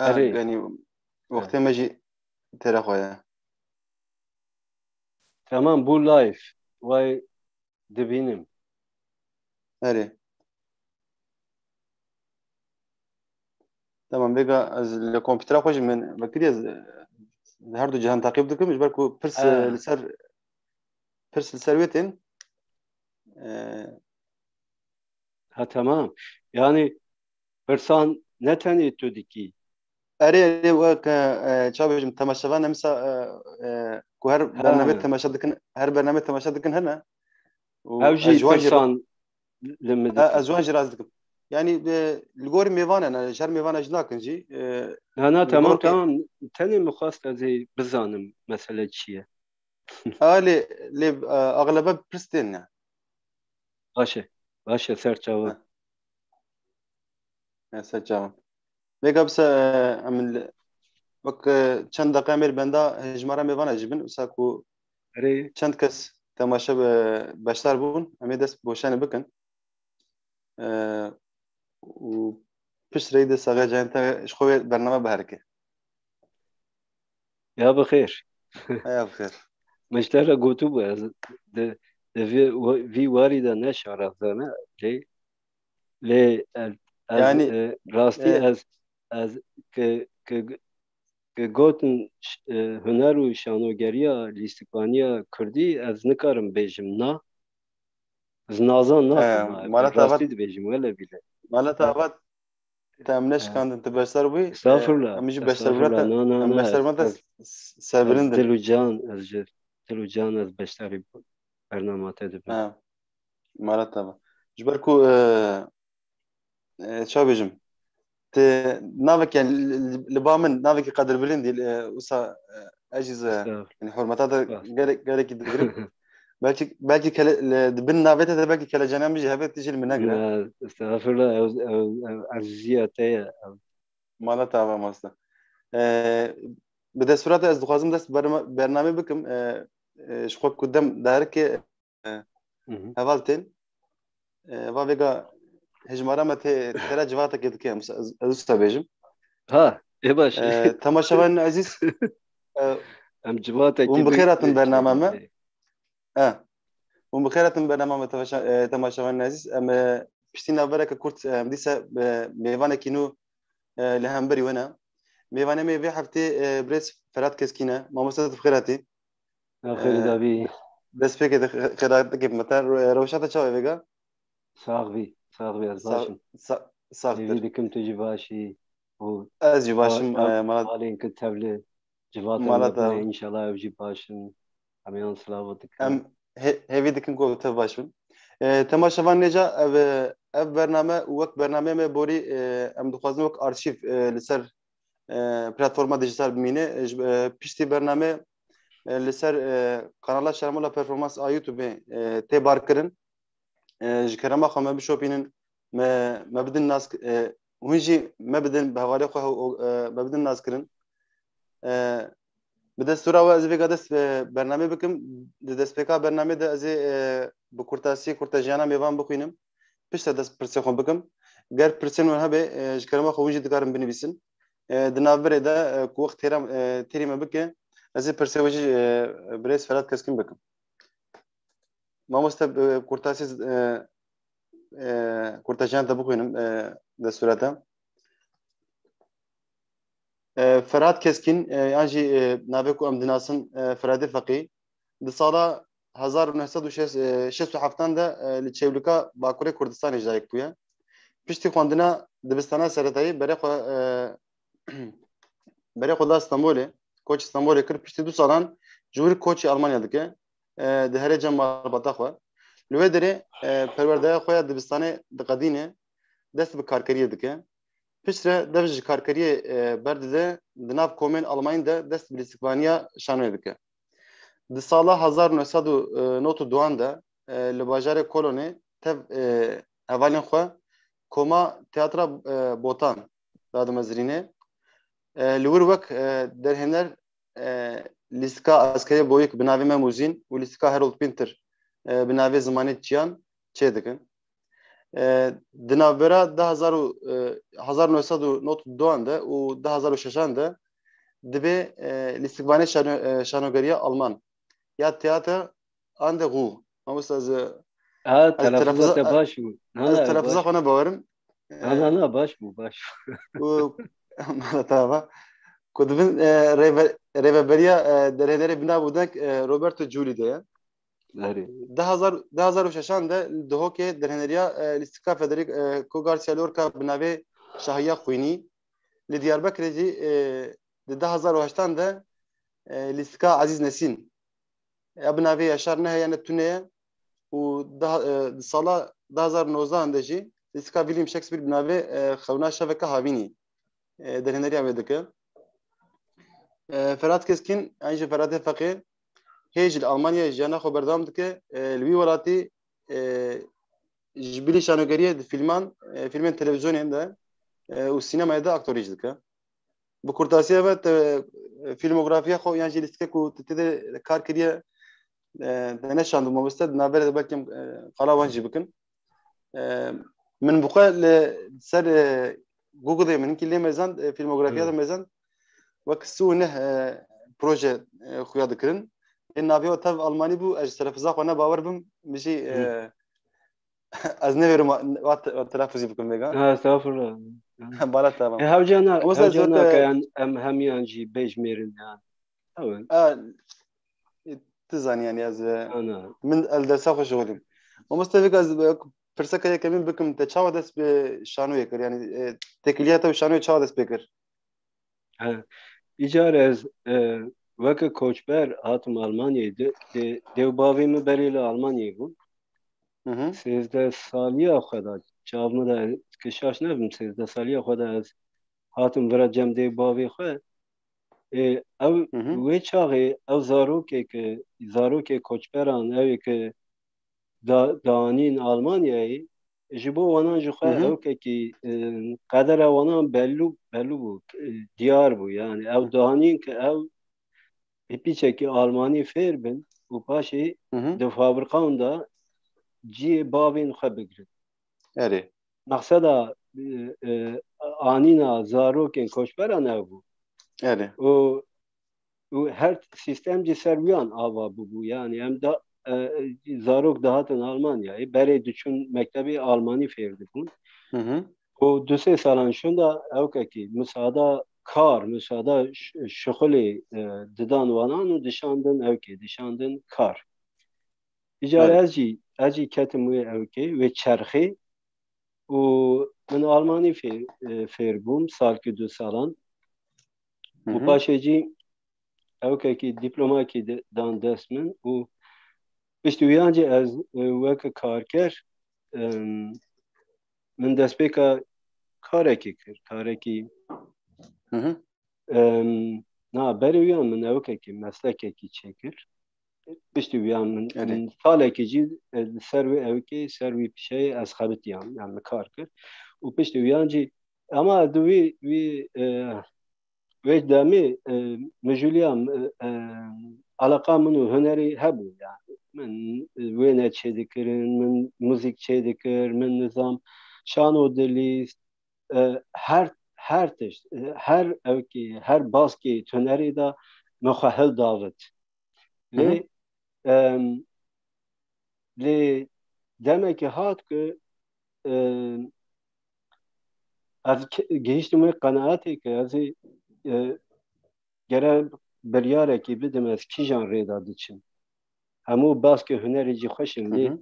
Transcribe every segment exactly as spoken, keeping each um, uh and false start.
Ha, Erê. Yanî wextê me jî têra xwe ye. Tamam, bu live. Vay dibînim. Erê. Tamam, vêga ez li kompîtera xwe jî min vekirî ez, e, her du cihan teqîb dikim, ji ber ku pirs, e, Ha. Li ser, pirs li ser wê tên. E, Ha, tamam. Yani pirsan ne tenê tu dikî? Erê, erê, wek, e, e, çawa bêjim, temaşevan em sa, e, e, ku her bername temaşe dikin, her bername temaşe dikin hene. Û Ew jî ez ji wan jî ra- pirsan li min Ha, dikin. Ez ji wan jî rast dikim. Yani, e, li gor mêvan e, ji her mêvan e jî nakin jî. E, Na, na, li tamam, gor kê- tamam. Tenê min xwest ez ê bizanim mesele çi ye. A, lê, lê, e, axlebe pirs tên ne. Baş e. Baş e, ser çavan. Ha. Ya, ser çavan. Vêga bise, e, em li, wek, e, çend deqe em ê li benda hejmara mêvana jî bin, wisa ku Erê. Çend kes temaşe be-, beşdar bûn, em ê dest bi goşanê bikin. E, û pişt reyde saxê cayên te ji xwe wê bername biherike. Ya bi xêr. Heya bi xêr. Min ji te re gotibû, ez di, di vê, vî warî de ne şarazane lê, lê ez, ez, Yani, e, rastî e, ez, ez ke, ke, ke gotin ş-, e, huner û şanogeriya lîstikvaniya kurdî ez nikarim bêjim na. Ez nazan nakim. E, ez mala te rastî ava-, dibêjim, wele bîle. Mala te ava te em neşikandin, tu beşdar bûyî. Estağfurullah, Em jî beşdar bûna estağfurullah. Te, Na, na, em na, beşdar ez, bûna te ez, s-, ez sevinindin. Dil û can, ez ji dil û can ez beşdarî bernama te dibim. Ha. Mala te ava. Ji ber ku, e, e, çawa bêjim? Ti navek, yani, li, li, li ba min navekî qedirbilind e, wisa, e, ez jî ze, Estağfurullah. Yani, hurmeta te Estağfurullah. Gerek, gerekî digirim. Belkî, belkî kele, li, di bin navê te de belkî kelecana min jî hebe, tu jî li min negire. Na, estağfurullah, ew, ew, ew, ezîziya te ye, ew. Mala te ava mamoste. E, bi destûra te ez dixwazim dest berma-, bernamê bikim. E, e, ji xwe ku dem derike, e, Hı hı. Heval tên. E, va vêga hejmara me tê tera civatekê dike, em, ez, ez wisa bêjim. Ha, ê baş. E, temaşevanên ezîz, e, Em civatekê hûn bi xêr hatin bernama me. E, hûn bi xêr hatin bernama me, temaşa-, e, temaşevanên ezîz. Em, e, piştî navbereke kurt, e, em dîsa, e, mêvanekî nû, e, li hemberî we ne. Mêvanê me vê heftê, e, birêz Ferhat Keskîn e. Mamoste, tu bi xêr hatî. Ev xêrî Ee, dabî. Destpêkê de xe-, xêratekê bi me te. Ro-, rewşa te çawa vêga? Sax bî, sax bî, ez baş im. Sa-, sa-, saxtir. Hêvî dikim tu jî baş î. Û Ez jî baş im, ba-, ba-, ee, mala-, malên ku tevli civatên mala me te bûne, ava. Înşallah ew jî baş in. Em yan silavo dikin. Em he-, hêvî dikin ku tev baş bin. Ee, temaşevan nêca ev, ev bername û wek bernameyê me borî, ee, em dixwazin wek arşîv, ee, li ser e, platforma dijital bimîne. E, ji, e, piştî bername, e, li ser, e, kanala Şermola Performans a YouTube, e, tê bar kirin. E, ji kerema xwe me bişopînin, me, me bidin nas, e, hûn jî me bidin, bi hevalê xwe, e, me bidin nas kirin. E, bi destûra we ez ê vêga dest, e, bernamê bikim. Di destpêka bernamê de ez ê, e, bi kurtasî kurtejiyana mêvan bixwînim. Piştre dest pirsê xwe bikim. Ger pirsên we hebe, e, ji kerema xwe hûn jî dikarin binivîsin. E, di navberê de, e, ku wext têra, e, têrî me bike, ez ê pirsê we jî, e, birêz Ferhat Keskin bikim. Mamoste, e, kurtasî, e, e, kurtajiyan te bixwînim, e, destûra te. E, Ferhat Keskin, e, yan jî, e, navê ku em dinasin, e, Ferhatê Feqî, di sala hezar û neh sed û şêst, e, şêst û heftan de, e, li Çewlika Bakurê Kurdistanê ji dayik bûye. Piştî xwendina dibistana seretayî berê xwe, e, berê xwe da Stenbolê, koçî Stenbolê kir, piştî du salan ji wir koçî Almanya dike, e, dihere cem malbata xwe. Li wê derê, e, perwerdeya xwe ya dibistanê diqedîne, dest bi karkeriyê dike. Piştre dev ji karkeriyê, e, berdide, di nav komên Almanyî de dest bi lîstikvaniya şanoyê dike. Di sala hezar neh sed û nod û duan de, e, li bajarê Kolonê tev, e, hevalên xwe koma Teatra, e, Botan dadimezirîne. E, li wir wek, e, derhêner, e, lîstika eskerê boyîk bi navê Mem û Zîn û lîstika Harold Pinter, e, bi navê Zimanê Çiyan çêdikin. E, di navbera du hezar û, e, hezar neh sed û nod û duan de û du hezar û şeşan de dibê, e, lîstikvanê şano-, e, şanogeriya Alman ya Theater an der Ruhr. Mamoste, ez, e, Ha, ez telaffuza telaffuza, te baş bû. Na, ez na, telaffuza baş. Xwe nebawerim. Na, na, na, baş bû, baş bû. Û tamam. Ku dibin, e, rêve-, rêveberiya, e, derhênerê bi nav û deng, e, Roberto Giuli de ye. Erê. Du hezar, du hezar û şeşan de li Duhokê derhêneriya, e, lîstika Federico, e, Garcia Lorca bi navê Şahiya Xwînî. Li Diyarbekirê jî, e, di du hezar û heştan de, e, lîstika Ezîz Nesîn. Ya bi navê Yaşar ne heye ne tune ye û daha, e, di sala du hezar nozdehan de jî lîstika William Shakespeare bi navê, e, Xewna Şeveke Havînî, e, derhêneriya wê dike. E, Ferhat Keskin, yan jî Ferhatê Feqê, hê jî li Almanyayê jiyana xwe berdewam dike. E, li wî welatî, e, ji bilî şanogeriyê di fîlman, e, fîlmên televîzyonê de, e, û sînemayê de aktorî jî dike. Bi kurtasiya ve te, e, fîlmografiya xwe yan jî lîstikek ku tu tê de kar kiriye, e, te neşandibe mamoste, di navberê de belkî em, e, qala wan jî bikin. E, min bi xwe li ser, e, Google-ê min hinkî lê mezand, e, fîlmografiya de Hı. mezand. Wek sî û neh, e, proje, e, xuya dikirin. Ê navê tev Almanî bû, ez ji telaffuza xwe ne bawer bim, min jî, e, Hı. ez nêvêrim wa, wa te-, wa telaffuzî bikim vêga. Ha, estağfurullah. Bala tamam. E, hewce na, Ama sen hewce zor na te- ke em, em hemiyan jî bêjmêrin yani. Ew e. A, e, tu zanî yani ez, e, Ana. min el dersa xwe şixulîm. Mamoste vêga ez, e, pirseka yekemîn bikim, te çawa dest bi şanoyê kir? Yani, e, têkiliya te bi şanoyê çawa dest pê kir? He. Îcar ez, e, weke koçber hatim Almanyayê. De, de, dê û bavê min berê li Almanyayê bûn. Hı hı. Sêzdeh saliya xwe de, çav min de, ke şaş nebim, sêzdeh saliya xwe de ez hatim vira cem dê û bavê xwe. E, ew Hı hı. wê çaxê, ew zarokê ke, zarokê koçberan, ew ê ke da, danîn Almanyayê, ji bo wanan ji xwe Hı hı. ewkekî, e, qedera wanan bellu, bellu bû, e, diyar bû. Yani ew danîn ke ew hê pîçekî Almanî fêr bin û paşê Hı hı. di fabrikan de cihê bavên xwe bigirin. Erê. Mexseda, e, e, anîna zarokên koçberan ew bû. Erê. Û, û her sîstem jî ser wiyan ava bûbû. Yani em da, e, zarok dihatin Almanyayê, berê diçûn mektebê Almanî fêr dibûn. Hı hı. Û du sê salan şûnda ewkekî misada kar, misada ş-, şixulê, e, didan wanan û dişandin ewkê, dişandin kar. Îcar Erê. ez jî, ez jî ketim wê ewkê, wê çerxê û min Almanî fê-, e, fêr bûm, salkî du salan. Û Hı hı. paşê jî ewkekî dîplomakî de-, dan dest min û piştî wiyan jî ez, e, weke karker, em, min destpêka karekî kir, karekî Hı hı. Em, na, berê wiyan min ewkekî, meslekekî çêkir. Piştî wiyan min, Erê. min salekî jî, e, li ser wê ewkê, ser wî pişeyê ez xebitiyam, yani min kar kir. Û piştî wiyan jî, ama di wî, wî, e, wê demê, e, mijûliya, e, e, eleqa min û hunerî hebû yani. Min, e, wêne çêdikirin, min muzîk çêdikir, min nizam şano dilîst, e, her, her tişt, e, her ewkê, her baskê hunerî de min xwe hildavit. Hı hı. Lê, em, lê demekî hat ku, em, ez ke-, gihiştim wê qenaetê ku ez ê, e, gere biryarekî bidim ez kîjan rê de diçim. Hemû baskê hunerê jî xweş in, lê Hı hı.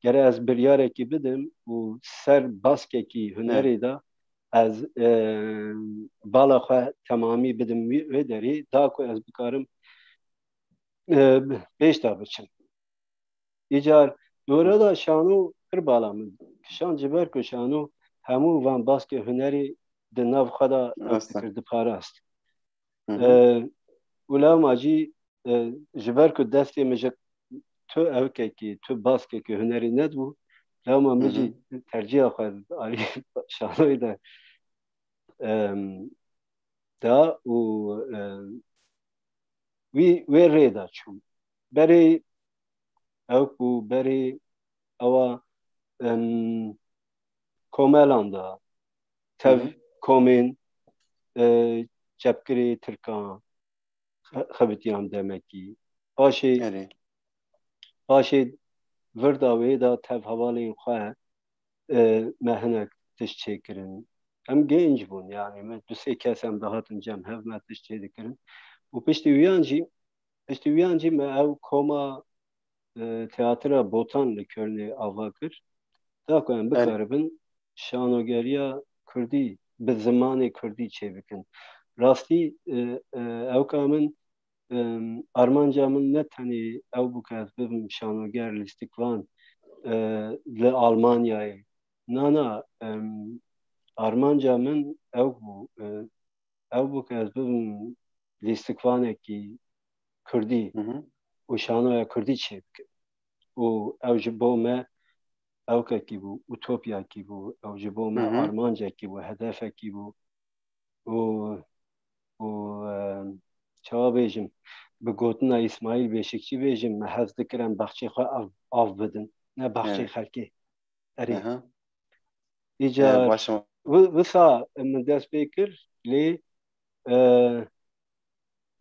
gere ez biryarekî bidim û ser baskekî hunerê de ez, e, bala xwe temamî bidim wî, wê derê, da ku ez bikarim, e, pêş de biçim. Îcar dore de şano pir bala min kişand, ji ber ku şano hemû van baskê hunerê di nav xwe de Rast e. dikir, diparast. Hı hı. E, û lewma jî, e, ji ber ku destê min ji tu ewkekî, tu baskekî hunerî nedibû, lewma min Hı hı. jî tercîha xwe alî şanoyê de, em, da û, em, wî, wê rê de çûm. Berê ewk bû, berê ewa, em, komelan de tev Hı hı. komên, e, çepgirê Tirkan xe-, xebitiyan demekî. Paşê, Erê. paşê vir da wê de tev hevalên xwe, e, me hinek tişt çêkirin. Em genc bûn, yani me du sê kes em dihatin cem hev me tişt çê dikirin. Û piştî wiyan jî, piştî wiyan jî me ew koma, e, teatra Botan li Kölnê ava kir. Da ku em Erê. bikaribin şanogeriya Kurdî bi zimanê Kurdî çêbikin. Rastî, e, e, ewka min, em, armanca min ne tenê ew bû ku ez bibim şanoger lîstikvan, e, li Almanyayê. Na, na, em, armanca min ew bû, e, ew bû ku ez bibim lîstikvanekî Kurdî Hı hı. û şanoya Kurdî çêbikim. Û ew ji bo me ewkekî bû, utopyakî bû, ew ji bo me Hı hı. armancekî bû, hedefekî bû. Û, û, e, çawa bêjim, bi gotina Îsmaîl Beşikçî bêjim, me hez dikir em baxçê xwe av, av bidin, ne baxçê Evet. xelkê. Erê. Aha. Îcar Ee, başım. wi-, wisa min dest pê kir, lê, e,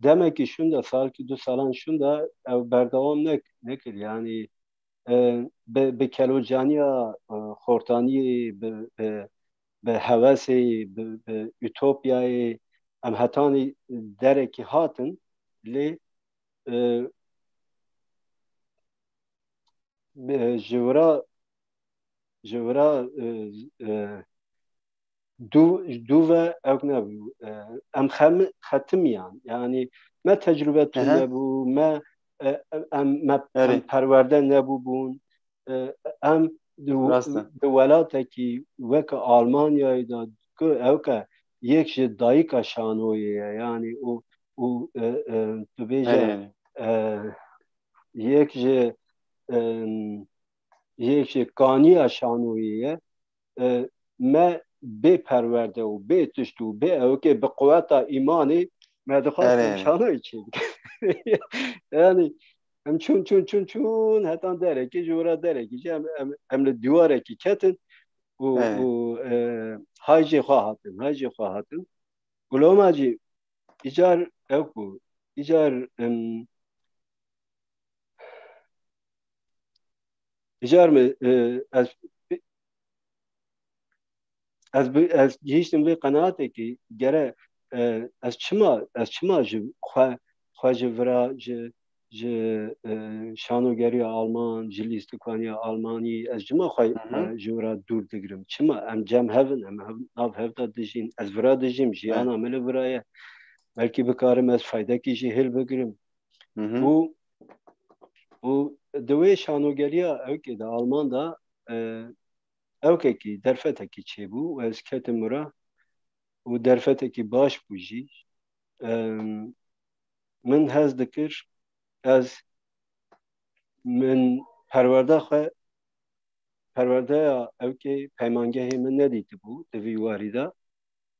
demekî şûnda, salkî du salan şûnda ew berdewam nek-, nekir. Yani, e, bi, bi kelocaniya, e, xortaniyê, bi, bi, bi hewesê, bi, bi utopyayê em hetanî derekî hatin, lê, e, bi, ji vira, ji vira, e, e, dû, dû ve ew nebû. E, em xem-, xetimiyan. Yani me tecrube tune Ehe. bû, me, e, em, me, Erê. em perwerde nebûbûn. E, em di, Rast e. di welatekî weke Almanyayê de ku ew ke yek ji dayika şanoyê ye. Yani û, û, e, e, tu bêje, Erê, erê. e, yek ji, em, yek ji kaniya şanoyê ye. E, me bê perwerde û bê tişt û bê ewkê bi quweta îmanê me dixwest em Erê. şanoyê çêbikin. Yani em çûn, çûn, çûn, çûn, hetan derekê, ji wira derekê jî em, em, em li dîwarekî ketin û, Erê. û, e, hay jê xwe hatin, hay jê xwe hatin. Û loma jî îcar ew ku, îcar, em, îcar min, e, ez, ez bi, ez gihîştim vê qenaatê ki gere, e, ez çima, ez çima ji xwe, xwe ji vira, ji, ji, e, şanogeriya Alman, ji lîstikvaniya Almanî, ez çima xwe, Hı hı. e, ji wira dûr digirim? Çima? Em cem hev in, em hev, nav hev de dijîn. Ez vira dijîm, jiyana Evet. min li vira ye. Belkî bikarim ez faydekî jî hêl bigirim. Hı hı. Û, û di wê şanogeriya ewkê de Alman de, e, ewkekî, derfetekî çêbû û ez ketim wira û derfetekî baş bû jî. Em, min hez dikir, ez, min perwerda xwe, perwerdeya ewkê peymangehê min nedîtibû di vî warî de.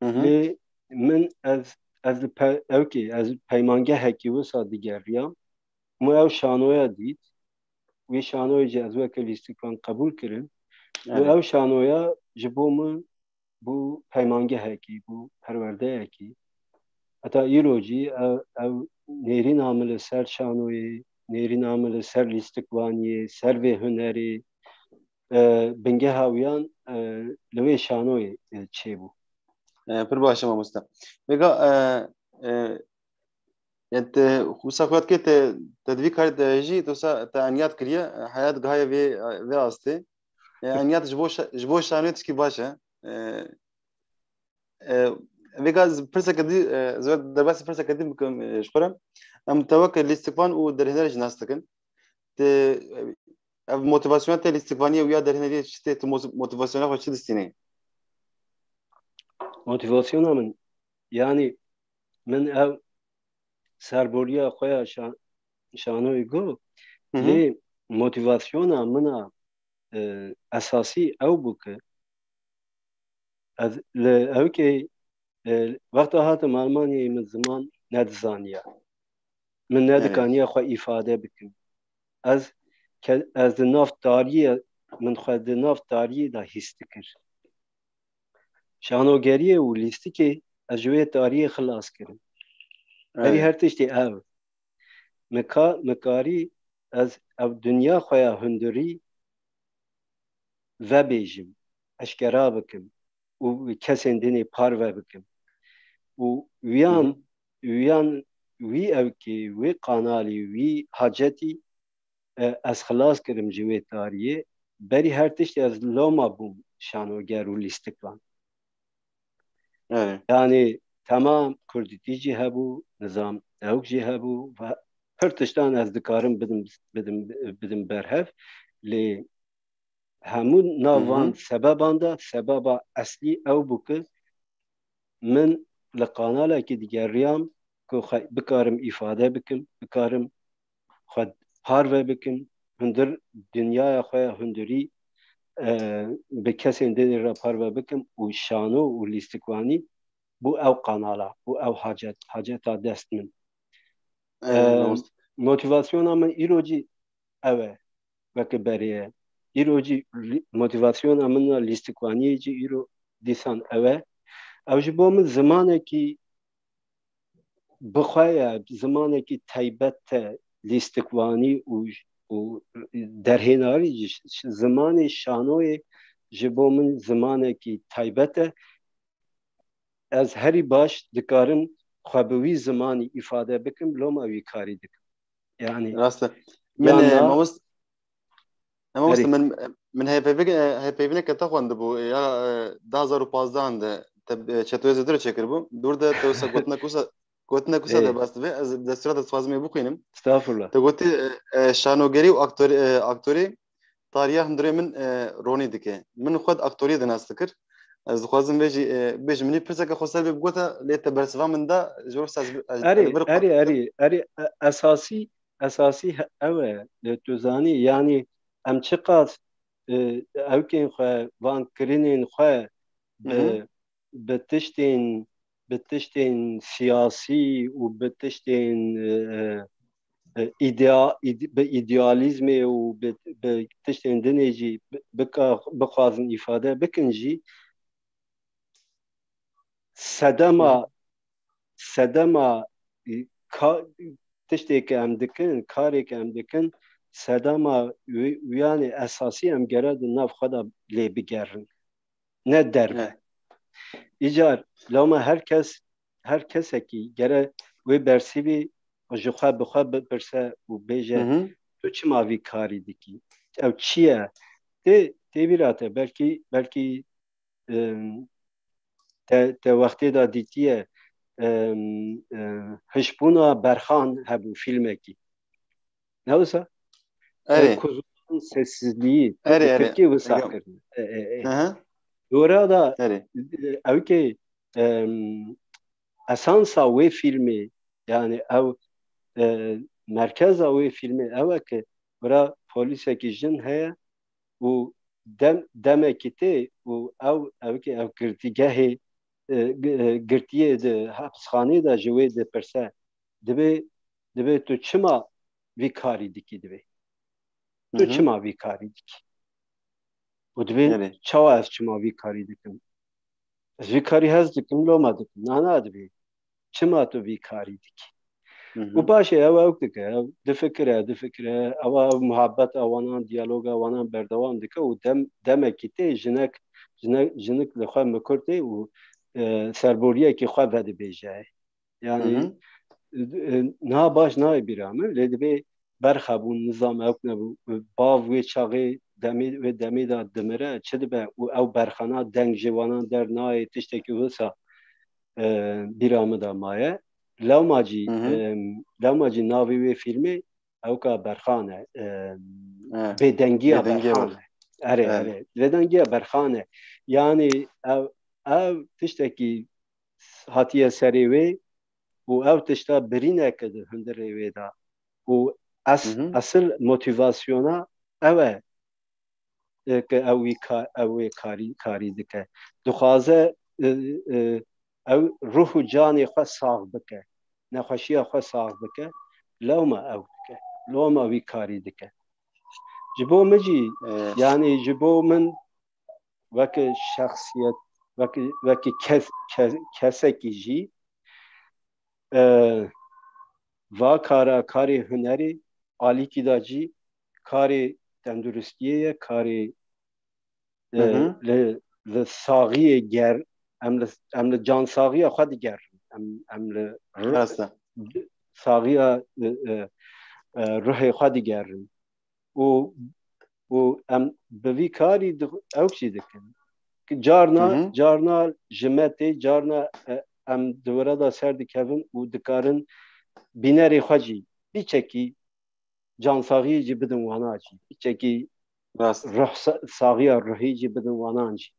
Hı hı. Lê min ez, ez li pe-, ewkê, ez peymangehekî wisa digeriyam. Min ew şanoya dît. Wî şanoyê jî ez weke lîstikvan qebûl kirin. Û Evet. ew şanoya ji bo min bû peymangehekî, bû perwerdeyekî. Heta îro jî ew, ew nêrîna min li ser şanoyê, nêrîna min li ser lîstikvaniyê, ser vê hunerê, e, bingeha wiyan, e, li wê şanoyê, e, çêbû. E, pir baş e mamoste. Vêga, e, e, yani te, wisa xwe dikê te, te di vî karê de jî, te wisa te eniyat kiriye, e, heyat gihaye vê, vê astê. E, eniyat ji bo şa-, ji bo şanoyê tişkî baş e. E, e, vêga ez pirseke dî, e, ez derbasî pirseke dî bikim, e, ji xwe re. Em te weke lîstikvan û derhêner jî nas dikin. Te, ev motivasyona te lîstikvaniyê û ya derhêneriyê çi tê, tu mo-, motivasyona xwe çi distînê? Motivasyona min, yani min ev serboriya xwe ya şa-, şanoyê got, Hı hı. lê motivasyona min a, e, esasî ew bû ki ez li ewkê, e, wexta hatim Almanyayê min ziman nedizaniya. Min Evet. nedikaniya xwe îfade bikim. Ez ke-, ez di nav tariyê, min xwe di nav tariyê de hîs dikir. Şanogeriyê û lîstikê ez ji wê tariyê xilas kirim. Berî her tiştî ev. Min ka-, min karî ez ev dinya xwe ya hundirî vebêjim, eşkera bikim û kesên dinê parve bikim. Û wiyan, wiyan, wî ewkê, wî qanalî, wî hacetî, e, ez xilas kirim ji wê tariyê. Berî her tiştî ez loma bûm şanoger û lîstikvan. Yani temam kurdîtî jî hebû, nizam ewk jî hebû ve pir tiştan ez dikarim bidim, bidim, bidim berhev. Lê hemû nav van sebeban de sebeba eslî ew bû ku min li kanalekî digeriyam ku xwe bikarim îfade bikim, bikarim xwe parve bikim, hundir dinyaya xwe ya hundirî, e, bi kesên dinê re parve bikim û şano û lîstikvanî bû ew kanala, bû ew hacet, haceta dest min. E, motivasyona min îro jî ew e, weke berê ye. Îro jî lî-, motivasyona min a lîstikvaniyê jî îro dîsan ew e. Ew ji bo min zimanekî bi xwe ye, zimanekî taybet e, lîstikvanî û, û derhênarî ji, ji zimanê şanoyê ji bo min zimanekî taybet e. Ez herî baş dikarim xwe bi wî zimanî îfade bikim, loma wî karî dikim. Yani, rast e. Min, e, mamost-, e, mamoste, min, min hêpeyvik-, e, hêpeyvîneke te xwendibû, ya, e, du hazar û pazdeh de te, e, çetoyê zêde çêkiribû. Dûr de te wisa gotinek wisa, gotinek wisa de bes dibe, ez destûra te dixwazim ê bixwînim. Estağfurullah. Te gotî, e, e, şanogerî û aktorî, e, aktorî tariya hundirê min, e, ronî dike. Min xwe di aktoriyê de nas dikir. Ez dixwazim vê jî, e, bêjim, min î pirseke xweser bê bigota, lê te bersiva min da, ji wir ez bi-, ez, erê, ez bir erê, erê, erê, e, esasî, esasî he-, ew e, e, tu zanî, yanî em çiqas, e, ewkên xwe, van kirinên xwe bi, bi tiştên, bi tiştên siyasî û bi tiştên, e, e, e, îdea-, îd-, bi îdealîzmê û bi, bi tiştên dinê jî bi, bika-, bixwazin îfade bikin jî, sedema, sedema, e, ka-, tiştê ke em dikin, karê ke em dikin, sedema wî-, wiyanê esasî em gere di nav xwe de lê bigerin. Ne derve. Îcar, loma her kes, her kesekî gere wê bersivî ji xwe bi xwe bipirse û bêje, tu çima vî karî dikî? Ew çi ye? Tê, tê bîra te, belkî, belkî, em, te, te wextê de dîtiye, em, e, hişbûna Berxan hebû fîlmekî. Ne wisa? Erê. E, Kuzuların Sessizliği. Erê, erê. Tirkî wisa kirin. E, e, e. Dora da, erê, e, ew ke, em, esansa wê fîlmê, yani ew, e, merkeza wê fîlmê ew e ke bira polîsekî jin heye û dem, demekî tê û ew, ew ke ev girtîgehê, e, gi-, e, girtiyê di hepisxanê de ji wê dipirse, dibê, dibê tu çima vî karî dikî dibê? Tu çima vî karî dikî? Û dibê çawa ez çima vî karî dikim? Ez vî karî hez dikim, loma dikim. Na, na dibê. Çima tu vî karî dikî? Û paşê ew ew dike, ew difikire, difikire, ew, ew muhabbeta wanan, diyaloga wanan berdewam dike û dem, demekî tê jinek, jinek, jinik li xwe mikur tê û, e, serboriyekî xwe vedibêje. Yani, e, e, niha baş nayê bîra min, lê dibê berx hebûn, nizam ewk nebû, bav wê çaxê demê, wê demê de dimire, çi dibe û ew berxana deng ji wanan dernayê, tiştekî wisa, e, bîra min de maye. Lewma jî, e, lewma jî navê wê fîlmê ewka Berxan e, e, bêdengiya Berxan e. Erê, erê. Bêdengiya Berxan e. Yani ev, ev tiştekî hatiye serê wê û ew tişta birîneke di hundirê wê de û es-, esil motivasyona ew e, e, ke ew wî ka-, ew wê karî, karî dike. Dixwaze, e, e, ew ruh û canê xwe sax bike. Nexweşiya xwe sax bike. Lewma ew dike. Lewma wî karî dike. Ji bo min jî, e, yanî ji bo min weke şexsiyet, wekî, wekî kes, kes, kesekî jî, e, va kara, karê hunerê, alîkî da jî karê tenduristiyê ye, karê, e, Hı hı. li, li saxiyê ger, em li, em li cansaxiya xwe digerin. Em, em li r-, Rast e. saxiya, e, e, e, ruhê xwe digerin. Û, û em bi vî karî di-, ew jî dikin. Ki carna, Hı hı. carna ji me tê, carna, e, em di wira de ser dikevin û dikarin bînerê xwe jî, piçekî cansaxiyê jî bidin wana jî. Piçekî Rast. ruh sa-, saxiya ruhî jî bidin wanan jî.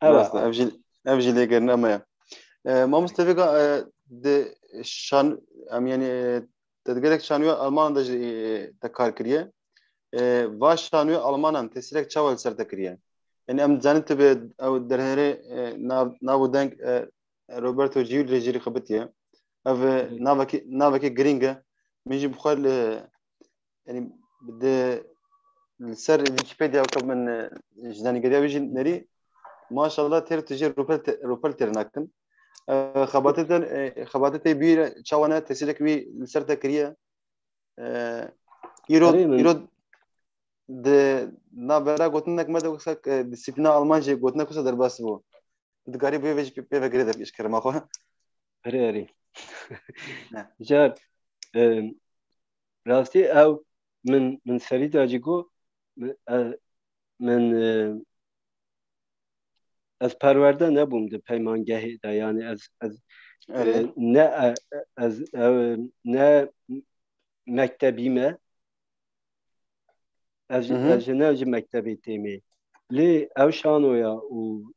Ew e Rast e, ev jî, ev jî lêgerîna me ye. E, mamoste Vega, e, di şan-, em, yanî, e, te di gelek şanoya Almanan de jî, e, te kar kiriye. E, va şanoya Almanan tesîrek çawa li ser te kiriye? Yanî em dizanin tu bi ew derhênerê, e, nav, nav û deng, e, Roberto Giuli jî xebitiye. Ev, e, Hı. navekî, navekî girîng e. Min jî bi xwe li, yanî di, li ser Wikipedia weke min, e, ji zanîngeriya wî jî nerî, maşallah têr tu jê rûpel te-, rûpel têr nakin. E, xebatê te, e, xebatê te bî re çawa ne tesîrek wî li ser te kiriye? E, îro, Erê min. îro di navbera gotinek me de wisa, e, disiplîna Alman jî gotinek wisa derbas bû. Dikarî bi wê jî pê, pê ve girê derkî ji kerema xwe. Erê, erê. Ne. Car, e, rastî ew min, min serî de jî got, min, e, min, e, ez perwerde nebûm di peymangehê de, yanî ez, ez, Erê. e, ne, e, ez, e, ne mektebî me, ez, Hı hı. ez ji ne ji mektebê têmê. Lê ew şanoya û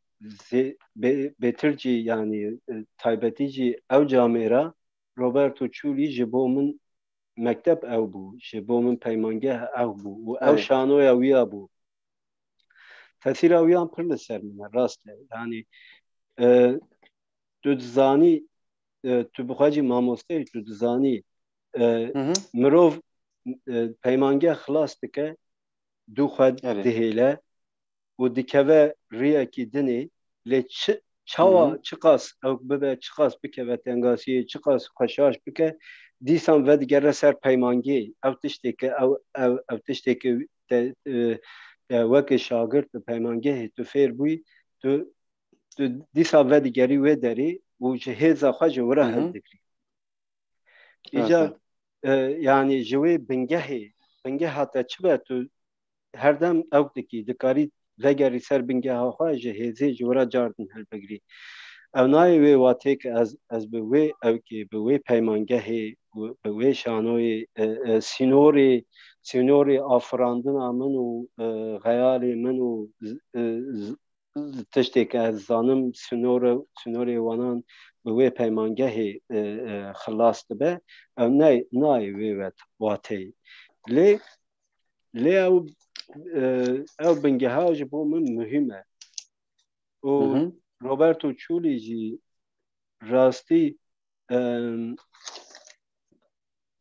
zê-, bê-, bêtir jî, yanî, e, taybetî jî ew camêra Roberto Çûlî ji bo min mekteb ew bû, ji bo min peymangeh ew bû û ew Erê. şanoya wî ya bû. Tesîra wî ya pir li ser min e, rast e. Yanî, e, tu dizanî, e, tu bi xwe jî mamoste yî, tu dizanî, e, Hı hı. mirov, e, peymangeh xilas dike, dû xwe Erê. dihêle û dikeve riyekî dinê, lê çi, çawa, Hı hı. çiqas ew bibe, çiqas bikeve tengasiyê, çiqas xwe şaş bike, dîsan vedigere ser peymangê. Ew tiştê ke, ew, ew, ew tiştê ke te, e, te weke şagirt li peymangehê tu fêr bûyî, tu, tu dîsa vedigerî wê derê û ji hêza xwe ji wira Hı hı. hildigrî. Îcar, Rast e. e, yanî ji wê bingehê, bingeha te çi be, tu herdem ew dikî, dikarî vegerî ser bingeha xwe, ji hêzê ji wira cardin hilbigirî. Ew nayê wê watê ke ez, ez bi wê ewkê, bi wê peymangehê, bi wê şanoyê, e, e, sînorê, sînorê afirandina min û, e, xeyalê min û z-, e, z-, tiştê ke ez zanim sînore-, sînorê wanan bi wê peymangehê, e, e, xilas dibe, ew ne, nayê wê wet-, wateyê. Lê, lê ew, e, ew bingeha ji bo min muhîm e. Û Hı hı. Roberto Çûlî jî rastî, em,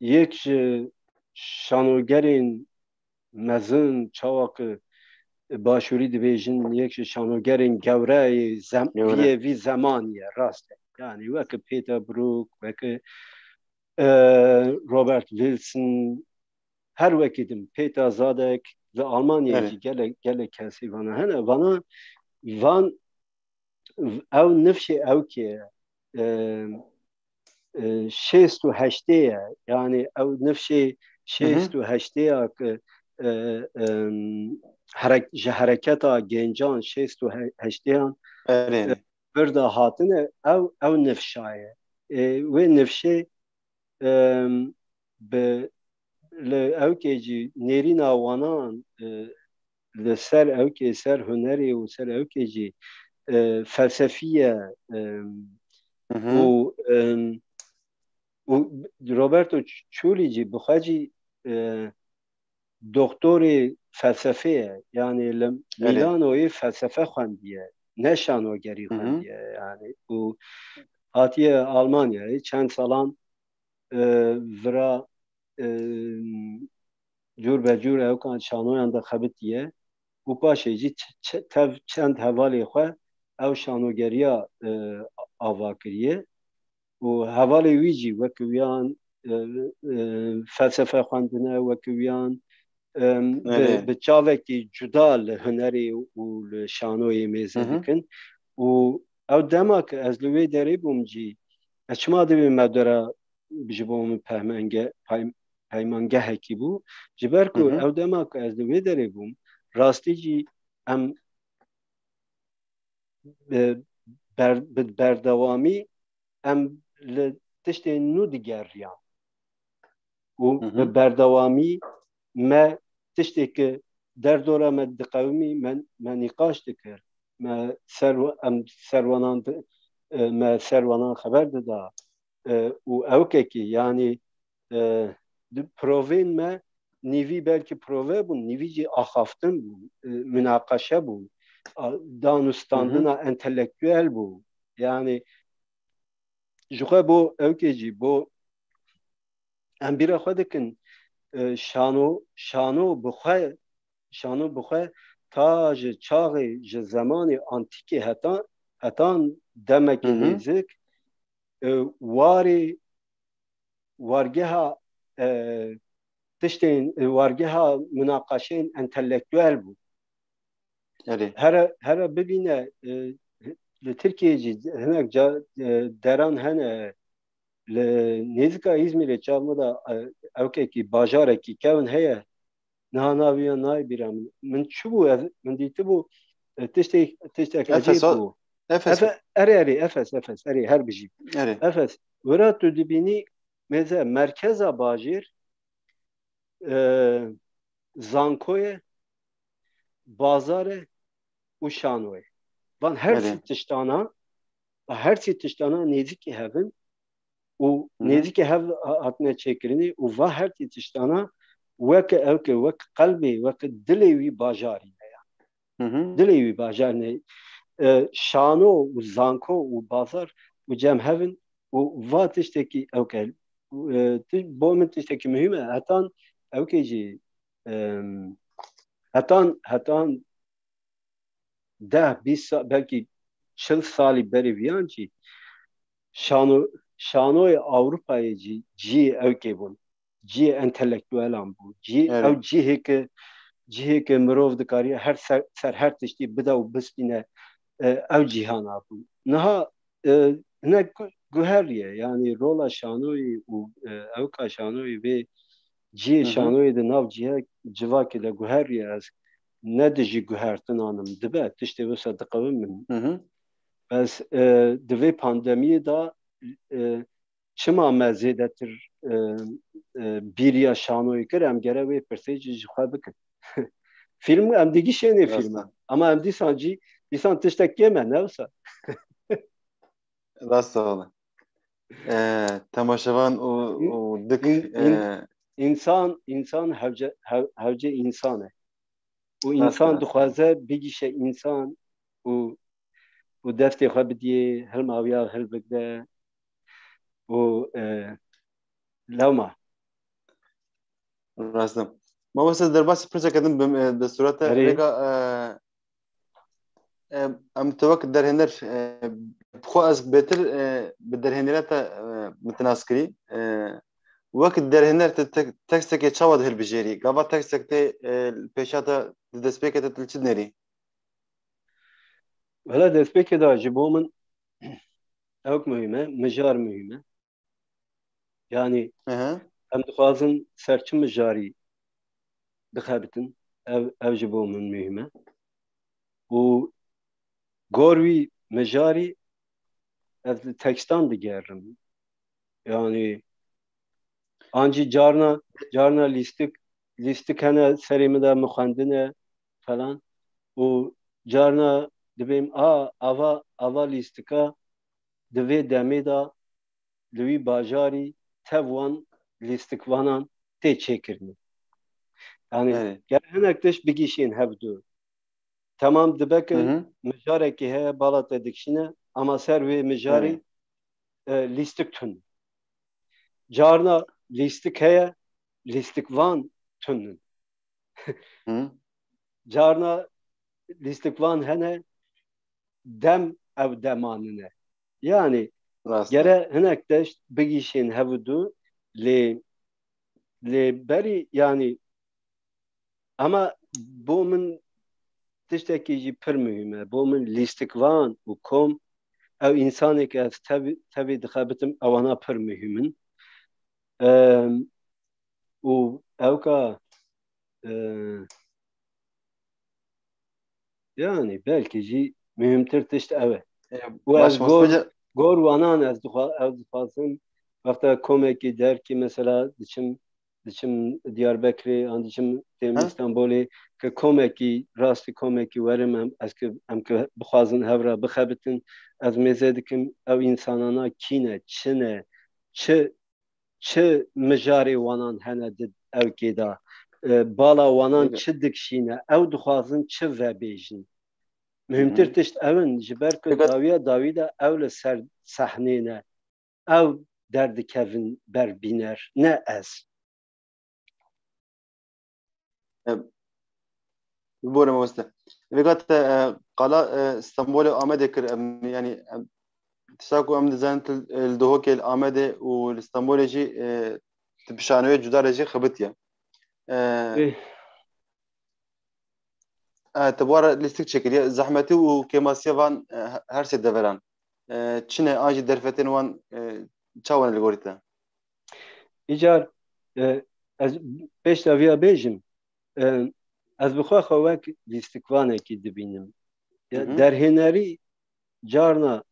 yek ji şanogerên mezin, çawa ku başûrî dibêjin, yek ji şanogerên gewre yê zem-, Gewre. viyê vî zemanî ye, rast e. Yanî weke Peter Brook, weke, e, Robert Wilson, her wekî din, Peter Zadek, li Almanyayê Evet. jî gelek, gelek kesî vana hene. Vana, van, ew nifşê ew ke, e, e, şêst û heştê ye. Yanî ew nifşê Hı hı. şêst û heştê ya ke, e, em, herek-, ji hereketa gencan şêst û heştê yan, Erê. e, vir de hatine, ew, ew nifşa ye. E, wê nifşê, em, bi, li ewkê jî nêrîna wanan, e, li ser ewkê, ser hunerê û ser ewkê jî, e, felsefî ye, em, Hı hı. û, em, û Roberto Ç-, Çûlî jî bi xwe jî, e, doktorê felsefê ye. Yanî li Erê. Mîlanoyê felsefe xwendiye, ne şanogerî Hı hı. xwendiye yanî. Û hatiye Almanyayê çend salan, e, vira, e, cûr be cûr ewkan şanoyan de xebitiye û paşê jî ç-, ç-, tev çend hevalê xwe ew şanogeriya e, ava kiriye û hevalê wî jî wek wiyan e, e, felsefe xwendine, wek wiyan em, bi, Erê. bi çavekî cuda li hunerê û li şanoyê mêze Hı hı. dikin. Û ew dema ku ez li wê derê bûm jî, ez çima divê me dora ji bo min pehmenge, pay- peymangehekî bû. Ji ber ku Hı hı. ew dema ku ez li wê derê bûm, rastî jî em bi ber, bi berdewamî em li tiştên nû digeriyan. Û Hı hı. bi berdewamî me tiştê ku derdora me diqewimî, me, me nîqaş dikir. Me ser, em serwanan di, e, me serwanan xeber dida. E, û ewkekî, yanî e, di provên me nîvî belkî prove bûn, nîvî jî axaftin bûn, e, minaqeşe bûn, a, dan û standina entelektuel bû. Yanî ji xwe bo ewkê jî, bo em bîra xwe dikin, e, şano, şano bi xwe, şano bi xwe ta ji çaxê, ji zemanê antîkê heta, hetan demekî Hı hı. nêzik, e, warê, wargeha, e, tiştên, e, wargeha minaqeşeyên entelektuel bû. Erê. Here, here bibîne, e, li Tirkiyeyê jî hinek ca, e, deran hene, li nêzika Îzmîrê çav min de, e, ewkekî, bajarekî kevin heye. Niha naviya nayê bîra min. Min çi bû? Ez, min dîtibû, e, tiştê, tiştek Efes ecêb o-, bû. Efes. Efe-, erê, erê, Efes, Efes, erê, her bijî. Erê. Efes. Wira tu dibînî mêze merkeza bajêr, e, zankoye, bazare û şanoye. Van her Erê. sî tiştana, her sî tiştana nêzîkî hevin û Hı hı. nêzîkî hev ha-, hatine çêkirinê û va her sî tiştana weke ewke, wek qelbê, wek dilê wî bajarî ne ya. Hı hı. Dilê wî bajarî ne. E, şano û zanko û bazar û cem hevin û va tiştekî ewke, e, ti-, bo min tiştekî muhîm e. Hetan ewkê jî, em, hetan, hetan deh, bîst sa-, belkî çil salî berê viyan jî şano-, şanoyê Ewropayê jî cihê ewkê bûn. Cihê entelektuelan bû. Cihê, Evet. ew cihêke, cihêke mirov dikariye her ser, ser her tiştî bide û bistîne, e, ew cîhana bû. Niha, e, hinek gu-, guheriye, yanî rola şanoyê û, e, ewka şanoyê vê cihê Hı hı. şanoyê di nav cihek, civakê de guheriye, ez ne dijî guhertinan im, dibe, tiştê wisa diqewimin. Hı hı. Bes, e, di vê pandemiyê de, e, çima me zêdetir, e, e, bîriya şanoyê kir, em gere wê pirsê jî ji xwe bikin. Fîlm, em digişênê Rast fîlme. e. Ama em dîsan jî, dîsan tiştek kêm e, ne wisa? Rast e wele. E, temaşevan û, În-, û dik, în-, e, în-, însan, însan hewce, hew-, hewce însan e. Û Rast e, însan rast e. dixwaze bigişe însan û, û destê xwe bidiyê, hilmawiya hilbigre û, e, lewma. Rast e. Mamoste, derbasî pirseke din bim, e, destûra te Erê. rêka, e, e, em te wek derhêner, e, bi xwe ez bêtir, e, bi derhênêra te, e, min te nas kirî. E, wek derhêner te tek-, tekstekê çawa dihilbijêrî? Gava tekstek tê, e, li pêşa te di destpêkê te tu li çi dinêrî? Wela destpêkê de ji bo min ewk muhîm e, mijar muhîm e. Yanî Ehe. em dixwazin ser çi mijarî bixebitin, ev, ev ji bo min muhîm e. Û gor wî mijarî ez li tekstan digerim. Yanî an jî carna, carna lîstik, lîstik hene serê min de min xwendine falan. Û carna dibêm, a, ava, ava lîstika di vê demê de li wî bajarî tev wan lîstikvanan tê çêkirinê. Yani Evet. ger hinek tişt bigîşên hevdu. Temam dibe ki Hı hı. mijarekî heye, bala te dikişîne, ama ser wê mijarî Evet. e, lîstik tun. Carna lîstik heye, lîstikvan tun in. Hı. Carna lîstikvan hene, dem ew dema nine. Yanî gere hinek tişt bigîşên hev û du lê lê berî yanî ama bo min tiştekî jî pir muhîm e. Bo min lîstikvan û kom ew însanê ke ez tevî, tevî dixebitim ewana pir muhîm in. Em, û ewka e, yanî belkî jî muhîmtir tişt ew e. Û ez gor, gor wanan ez dixwa-, ez dixwazim wexta komekî derkî mesela diçim diçim Diyarbekirê an diçim têm Îstanbolê ke komekî rastî komekî werim em ez ki em ki bixwazin hev re bixebitin ez mêze dikim ew însanana kî ne, çi ne, çi çi mijarê wanan hene di ewkê de, e, bala wanan çi dikşîne, ew dixwazin çi vebêjin. Muhîmtir tişt ew in, ji ber ku dawiya dawî de ew li ser sehnê ne, ew derdikevin ber bîner, ne ez. Bibore mamoste. Vêga te e, qala e, Stenbolê Amedê kir. Em, yani em, tişta ku em dizanin tu, e, li Duhokê li Amedê û li Stenbolê jî e, tu bi şanoyê cuda re jî xebitiye. E, e, te bi wan re lîstik çêkiriye. Zehmetî û kêmasiya van e, her sê deveran. E, çi ne an jî derfetên wan e, çawa ne li gorî te? Îcar e, ez pêş de viya bêjim, e, ez bi xwe xwe wek lîstikvanekî dibînim. Ya, derhênerî carna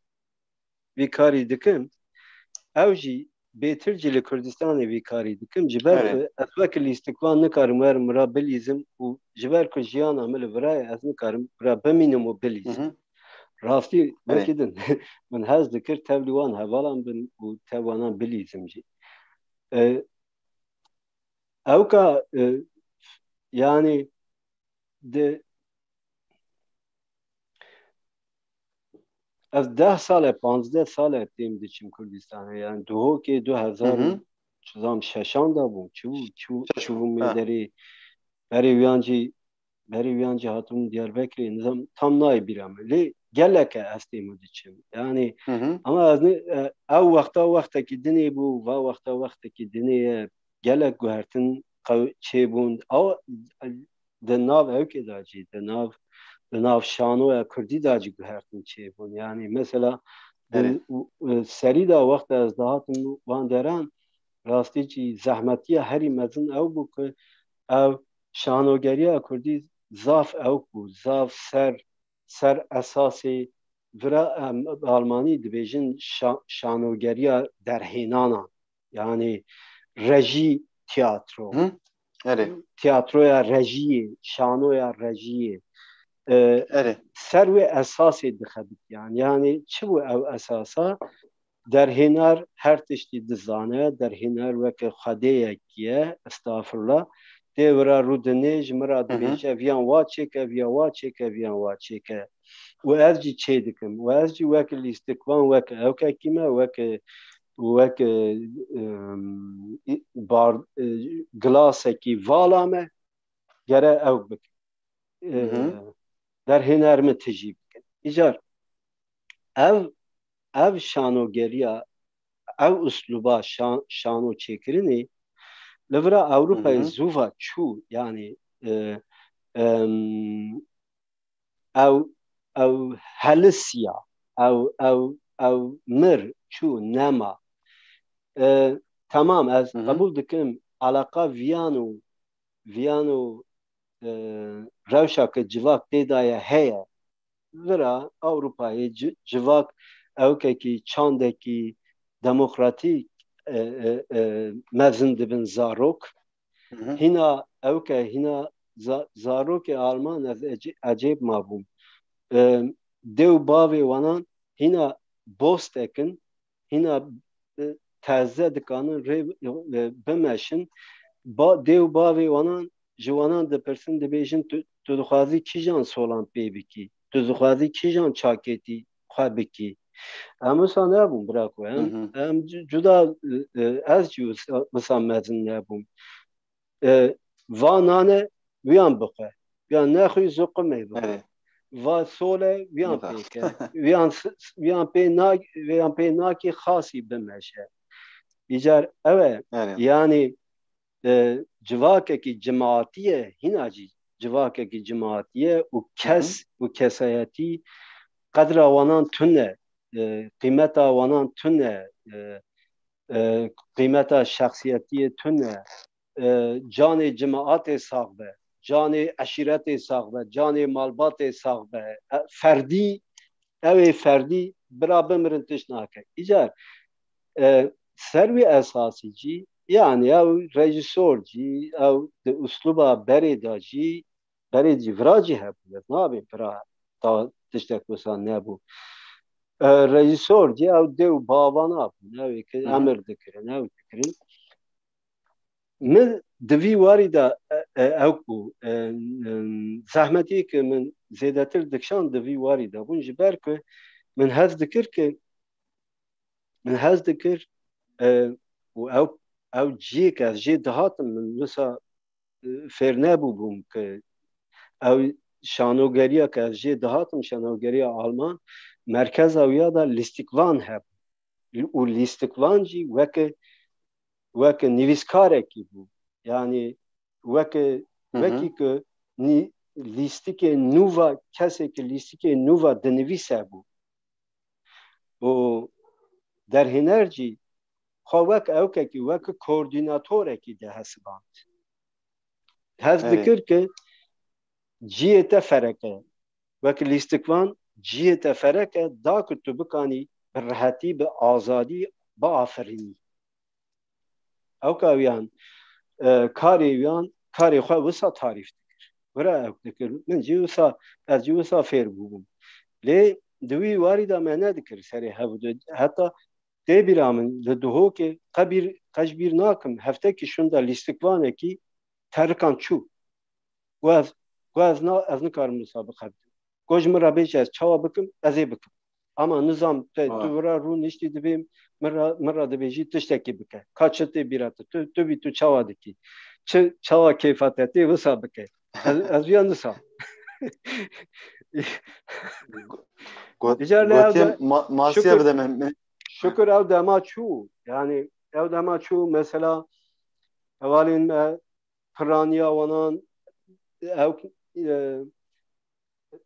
vî karî dikim, ew jî bêtir jî li Kurdistanê vî karî dikim. Ji ber ku ez wek lîstikvan nikarim werim wira bilîzim û ji ber ku jiyana min li vira ye, ez nikarim wira bimînim û bilîzim. Rastî wekî din min hez dikir tevlî wan hevalan bin û tev wanan bilîzim jî. E, ewka e, yanî di ez deh sal e, panzdeh sal e têm diçim Kurdistanê. Yani Duhokê du hezar çizam şeşan da bû. Çi bû, çi bû, çi bû me derê berê wiyan jî berê wiyan jî hatibûm Diyarbekirê, nizam tam nayê bîra min. Lê gelek e ez têm û diçim. Yani ama ez ne, e, ew wexta wextekî dinê bû, va wexta wextekî dinê ye. Gelek guhertin qew-, çêbûn. Ew di nav ewkê de jî, di nav, di nav şanoya kurdî de jî guhertin çêbûn. Yani mesela di, e, serî de wexta ez dihatim wan deran, rastî jî zehmetiya herî mezin ew bû ku ew şanogeriya kurdî zaf ewk bû, zaf ser, ser esasê vira em bi almanî dibêjin şa-, şanogeriya derhênanan. Yani rejî tiyatro. Hı? Erê. Tiyatroya rejiyê, şanoya rejiyê. E, Erê. Ser wê esasê dixebitiyan. Yani çi bû ew esasa? Derhênar her tiştî dizane, derhênar weke xwedêyekî ye, estağfurullah. Tê wira rû dinê, ji min ra dibêje, viyan wa çêke, viya wa çêke, viyan wa çêke. Û ez jî çê dikim. Û ez jî wek lîstikvan, wek ewkekî me, wek, wek, em, bar, e, gilasekî vala me, gere ew bikin. E, Hı hı. Derhêner min tijî bikin. Îcar ev, ev şanogeriya, ev usluba şan-, şano çêkirinê li vira Ewropayê Hı hı. zû va çû, yani, e, em, ew, ew helisiya, ew, ew, ew mir çû nema. E, tamam, ez Hı hı. qebûl dikim, alaqa viyan û, viyan û, e, rewşa ke civak tê de ye heye. Vira Ewropayê ci-, civak ewkekî, çandekî demokratîk, e, e, e, mezin dibin zarok. Hı hı. Hîna ewke, hîna za-, zarokê Alman ez ece-, ecêb mabûm. E, dê û bavê wanan hîna bostekin, hîna, e, teze dikanin rê, e, bimeşin. Ba-, dê û bavê wanan ji wanan dipirsin, dibêjin, tu, tu dixwazî kîjan solan pê bikî? Tu dixwazî kîjan çakêtî xwe bikî? Em wisa nebûn, bira ku em, Hı hı. em cu-, cuda, e, e, ez jî wisa, wisa mezin nebûm. E, va nane wiyan bixwe. Ya nexwî zuqimê bixwe. Evet. va sole viyan pê ke. Viyan, viyan pê nak, viyan pê nakê xasî bimeşe. Îcar ew e. Yani e, civakekî cimatî ye, hîna jî civakekî cimatî ye û kes û kesayetî qedra wanan tune, e, qîmeta wanan tune, e, e, qîmeta şexsiyetiyê tune, e, canê cimaatê sax be, canê eşîretê sax be, canê malbatê sax be, e, ferdî, ew ê ferdî bira bimirin tişt nake. Îcar, e, ser wî esasî jî, yani ew rejîsor jî, ew di usluba berê de jî, berê jî vira jî hebû, ez nabê bira da tiştek wisa nebû. E, rejîsor jî ew dê û bavana bûn, ew ê ki emir dikirin, ew dikirin. Min di vî warî de, e, e, ew ku, e, e, zehmetî ki min zêdetir dikşand di vî warî de bûn, ji ber ku min hez dikir ki, min hez dikir, e, û ew, ew ciyê ke ez jê dihatim, min wisa, e, fêr nebûbûm ki ew şanogeriya ke ez jê dihatim, şanogeriya Alman, merkeza wîya de lîstikvan hebû. Û lîstikvan jî weke, weke nivîskarekî bû. Yani weke, wekî ku nî-, lîstikê nû va, kesê ki lîstikê nû va dinivîse bû. Û derhêner jî xwe wek ewkekî, wek koordînatorekî dihesiband. Hez dikir ki ciyê te fereke. Wek lîstikvan ciyê te fereke, da ku tu bikanî bi rehetî, bi azadî biafirînî. Ewka wiyan, e, karê wiyan, karê xwe wisa tarîf dikir. Wira ew dikir. Min jî wisa, ez jî wisa fêr bûbûm. Lê di wî warî de me nedikir serê hev û du. Heta tê bîra min li Duhokê qe bîr, qe ji bîr nakim. Heftekî şûnda lîstikvanekî terikan çû. Got ez, got ez na, ez nikarim wisa bixebitim. Got ji min re bêje ez çawa bikim, ez ê bikim. Ama nizam te, tu vira rûniştî dibê min re, min re dibêjî tiştekî bike. Ka çi tê bîra te? Tu, tu bî tu çawa dikî? Çi, çawa kêfa te tê wisa bike. Ez, ez viya nisa. Got, Dicar lê ew gotiye de ma-, masiye şükür, bide min, min. Şükür ew dema çû. Yani ew dema çû mesela hevalên me piraniya wanan ew, e,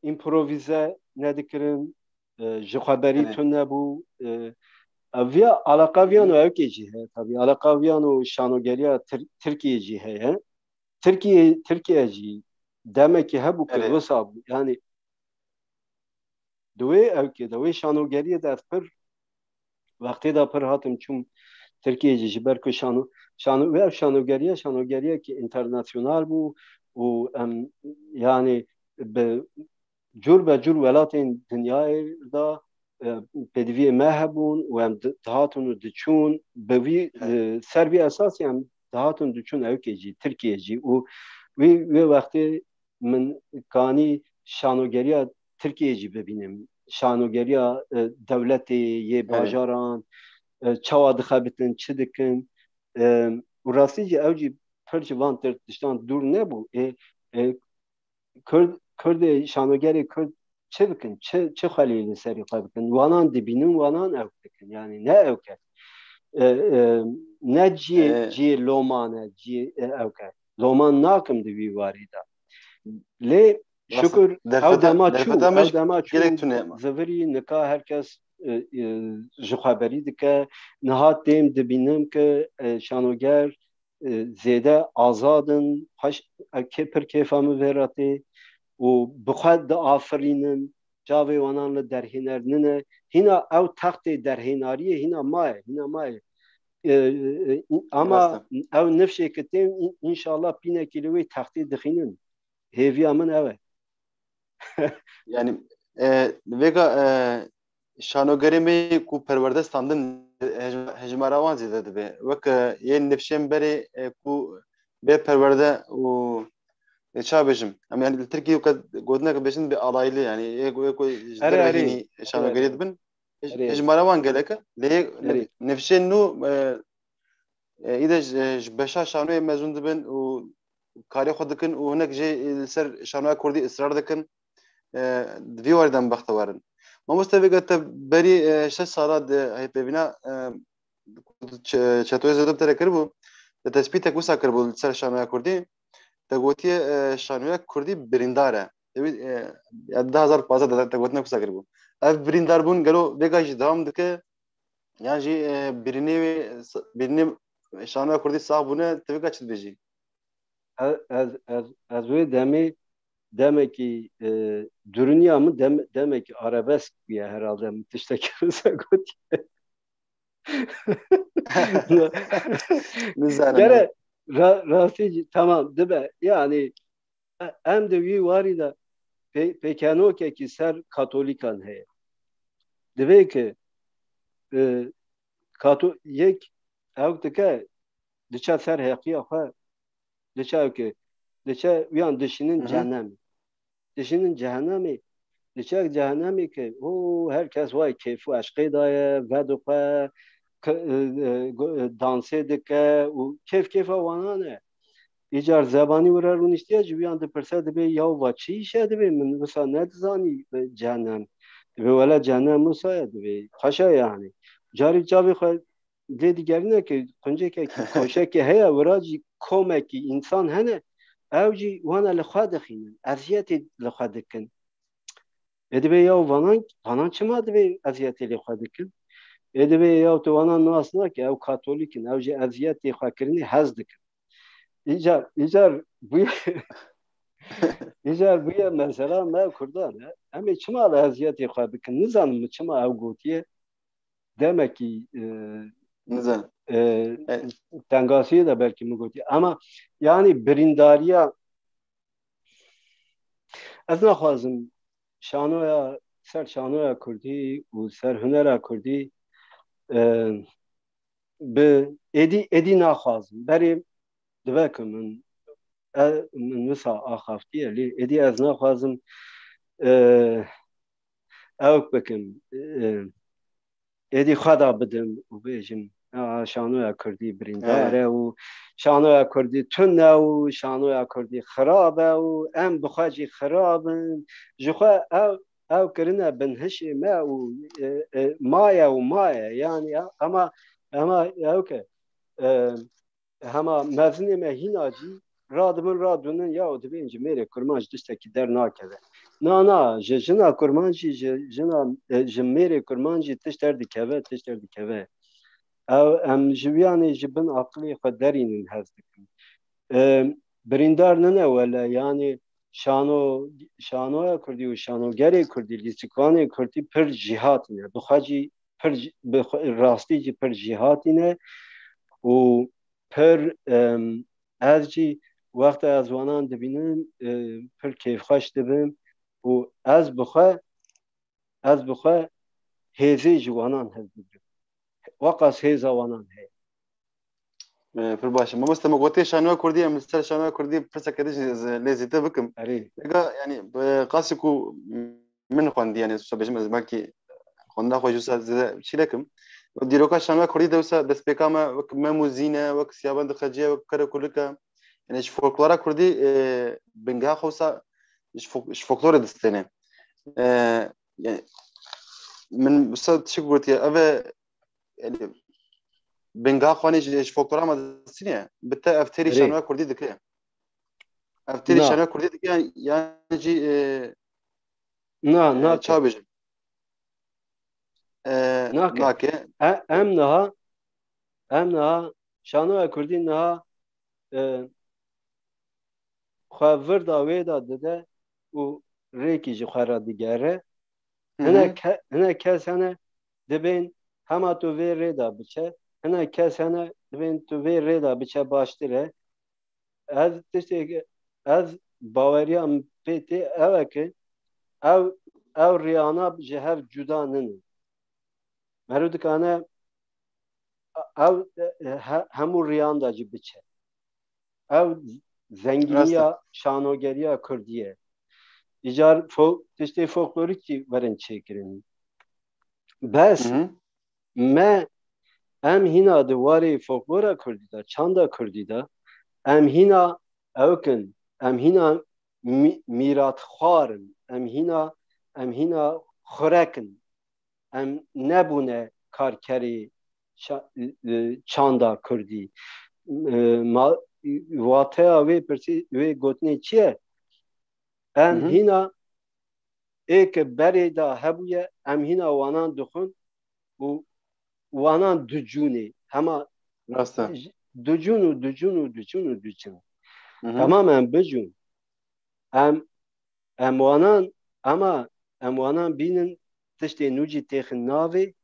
împrovize nedikirin, e, ji xwe berî tune bû. E, ev viya, alaqa viyan û ewkê jî heye tabî. Alaqa viyan û şanogeriya Tir-, Tirkiyê jî heye. Tirkiye, Tirkiye jî demekî hebû ku wisa bû. Yani di wê ewkê de, wê şanogeriyê de ez pir wextê de pir hatim çûm Tirkiyê jî, ji ber ku şano-, şano-, wê ev şanogeriya, şanogeriyekî înternasyonal bû û em, yani bi cur be cur welatên dinyayê de, e, pêdiviyê me hebûn û em di-, dihatin û diçûn. Bi vî, e, ser vî esasî em dihatin diçûn ewkê jî, Tirkiyê jî û wî, wê wextê min kanî şanogeriya Tirkiyê jî bibînim. Şanogeriya, e, dewletê, yê bajaran, e, çawa dixebitin, çi dikin. E, û rastî jî ew jî pir ji van tir-, tiştan dûr nebû. Ê, ê, Kurd, Kurdê, şanogerê Kurd çi bikin? Çi, çi xwelî li serî xwe bikin? Wanan dibînin, wanan ew dikin. Yani ne ewk e. E, e, ne ciyê, e, ciyê loman e, ciyê, e, ewk e. Loman nakim di vî warî de. Lê şukur ew dema çû, ew dema çû, zivirî nika herkes, e, e, ji xwe berî dike. Niha têm dibînim ki, e, şanoger, e, zêde azad in, xweş, e, kê-, pir kêfa min vê re tê û bi xwe diafirînin, çavê wanan li derhêner nine. Hîna ew textê derhênariyê hîna maye, hîna maye. E, e, e, ama ew nifşê ki tên, în-, înşallah pînekî li wê textê dixînin. Hêviya min ew e. Yani, e, vêga, e, şanogerê me ku perwerde standin, hej-, hejmara wan zêde dibe. Wek, e, yên nifşên berê, e, ku bê perwerde û, e, ça bêjim. Em yani li Tirkiyê weke gotinek bêjin bê alaylı yani. Ê ku, ê ku ji Erê, derve erê. Hînî şanogerê dibin. Hej-, Erê. Hejmara wan gelek e. Lê, lê Erê. Nifşên nû, e, e, îde ji, ji beşa şanoyê mezûn dibin û karê xwe dikin û hinek jê, e, li ser şanoya kurdî israr dikin. e, di vî warî de em bextewar in. Mamoste, vêga te berî, e, şeş sala di hevpeyvîna, e, çe-, çetoyê Zêdo bi te re kiribû, te tespîtek wisa kiribû li ser şanoya kurdî. Te gotiye, e, şanoya kurdî birîndar e. Te wî, e, ya du hezar pazdeh de te gotinek wisa kiribû. Ev birîndarbûn gelo vêga jî dewam dike? Yan jî, e, birînê wê, birînê şanoya kurdî sax bûne, te vêga çi dibêjî? Ez, ez, ez, ez wê demê demekî, e, duruniya min dem-, demekî arabesk bûye herhalde, min tiştekî wisa gotiye. Nizanim. Gere ra-, rastî jî, tamam, dibe. Yani, e, em di wî warî de pê-, pêkenokekî ser Katolîkan heye. Divê ki, e, Kato-, yek ew dike, diçe ser heqiya xwe, diçe ew ki, diçe wiyan dişînin Hı hı. cehennemê. Dişînin cehennemê, diçe cehennemê ki, o, her kes way keyf û eşqê daye, vedixwe, k-, e, e, go-, e, dansê dike û keyf keyfa wanan e. Îcar zebanî wira rûniştiye ji wiyan dipirse, dibê, yaw, va çi îşe dibê, min wisa nedizanî, e, cehennem. Dibê, wele cehennem wisa ye, dibê, xweş e yani. Carî çavê xwe lê digerîne ki quncekekî, koşekê heye, wira jî komekî însan hene, ew jî wana li xwe dixînin, eziyetê li xwe dikin. Ê dibê, yaw, vanan, vanan çima dibê eziyetê lê xwe dikin? Ê dibê, yaw, tu vanan nas nake, ew katolîk in, ew ji eziyetê xwe kirinê hez dikin. Îcar, îcar bûye, îcar bûye mesela me kurdan e. Em ê çima li eziyetê xwe bikin? Nizanim min çima ew gotiye. Demekî, e, Nizanim. e, tengasiyê de belkî min gotiye. Ama yani birîndariya, ez naxwazim şanoya, ser şanoya kurdî û ser hunera kurdî, e, bi êdî, êdî naxwazim. Berê dibe ku min, e, min wisa axaftiye, lê êdî ez naxwazim, e, ew bikim, e, êdî xwe da bidim û bêjim, "A, şanoya kurdî birîndar e û şanoya kurdî tune û şanoya kurdî xirab e û em bi xwe jî xirab in." Ji xwe ew, ew kirine binhişê me û, e, e, maye û maye. Yani, ya, ama, ama ew ke, e, hema mezinê me hîna jî radibin, radibin, ya û dibên ji mêrê kurmanc tiştekî dernakeve. Na, na, ji jina kurmanc jî, ji jina, e, ji mêrê kurmanc jî tişt derdikeve, tişt derdikeve. Ew, em ji wiyanê ji bin aqilê xwe derînin hez dikin. E, birîndar nine wele, yani şano, şanoya kurdî û şanogerê kurdî, lîstikvanê kurdî pir jîhatî ne. Bi xwe jî pir jî, bi xwe, rastî jî pir jîhatî ne û pir, em, ez jî wexta ez wanan dibînim, e, pir kêfxweş dibim û ez bi xwe, ez bi xwe hêzê ji wanan hez digirim. Weqas hêza wanan heye. E, pir baş e. Mamoste, me gotê şanoya kurdî, em li ser şanoya kurdî pirseke din jî ez lê zêde bikim. Erê. Vêga, yani, e, qasî ku min xwendî, yani, wisa bêjim, ez belkî xwendina xwe jî wisa zêde çî nekim. Dîroka şanoya kurdî de wisa destpêka me wek Mem û Zîne, wek Siyabend û Xeciye, wek Kere Kulik e. Yani, ji folklora kurdî, e, bingeha xwe wisa ji fol-, ji folklorê distêne. E, yani, min wisa tişik gotiye, ev e, yani, bingeha xwe ji, ji folklora me distîne. Bi te ev têrî Erê. Şanoya kurdî dike. Ev têrî Na. Şanoya kurdî dike, yan jî, e, Na, e, nake. ça bêjim? E, Nake. Nake. E, em niha, em niha, şanoya kurdî niha, e, xwe virda wê de dide û rêkî ji xwe re digere. Hı Hine hı. ke-, hine kes hene dibên hema tu vê rê de biçe. Hine kes hene dibên tu vê rê de biçe baştir e. Ez tiştê, ez baweriya min pê tê ew e ki ew, ew riyana ji hev cuda nînin. Meriv dikane ew, he-, hemû riyan de jî biçe. Ew zengîniya şanogeriya kurdî ye. Îcar fo-, tiştê folklorîk jî werin çêkirin. Bes Hı hı. me, em hîna di warê folklora kurdî de, çanda kurdî de, em hîna ew kin, em hîna mî-, mîratxwar in. Em hîna, em hîna xurek in. Em nebûne karkerê ça-, e, çanda kurdî. E, ma-, wateya wê pirsî, wê gotinê çi ye? Em Hı hı. hîna ê ke berê de hebûye, em hîna wanan dixwin û wanan ducûnê. Hema Rast e. ducûn û ducûn û ducûn û ducûn. Hı hı. Tamam, em bicûn. Em, em wanan, ama em wanan bînin tiştê nû jî têxin navê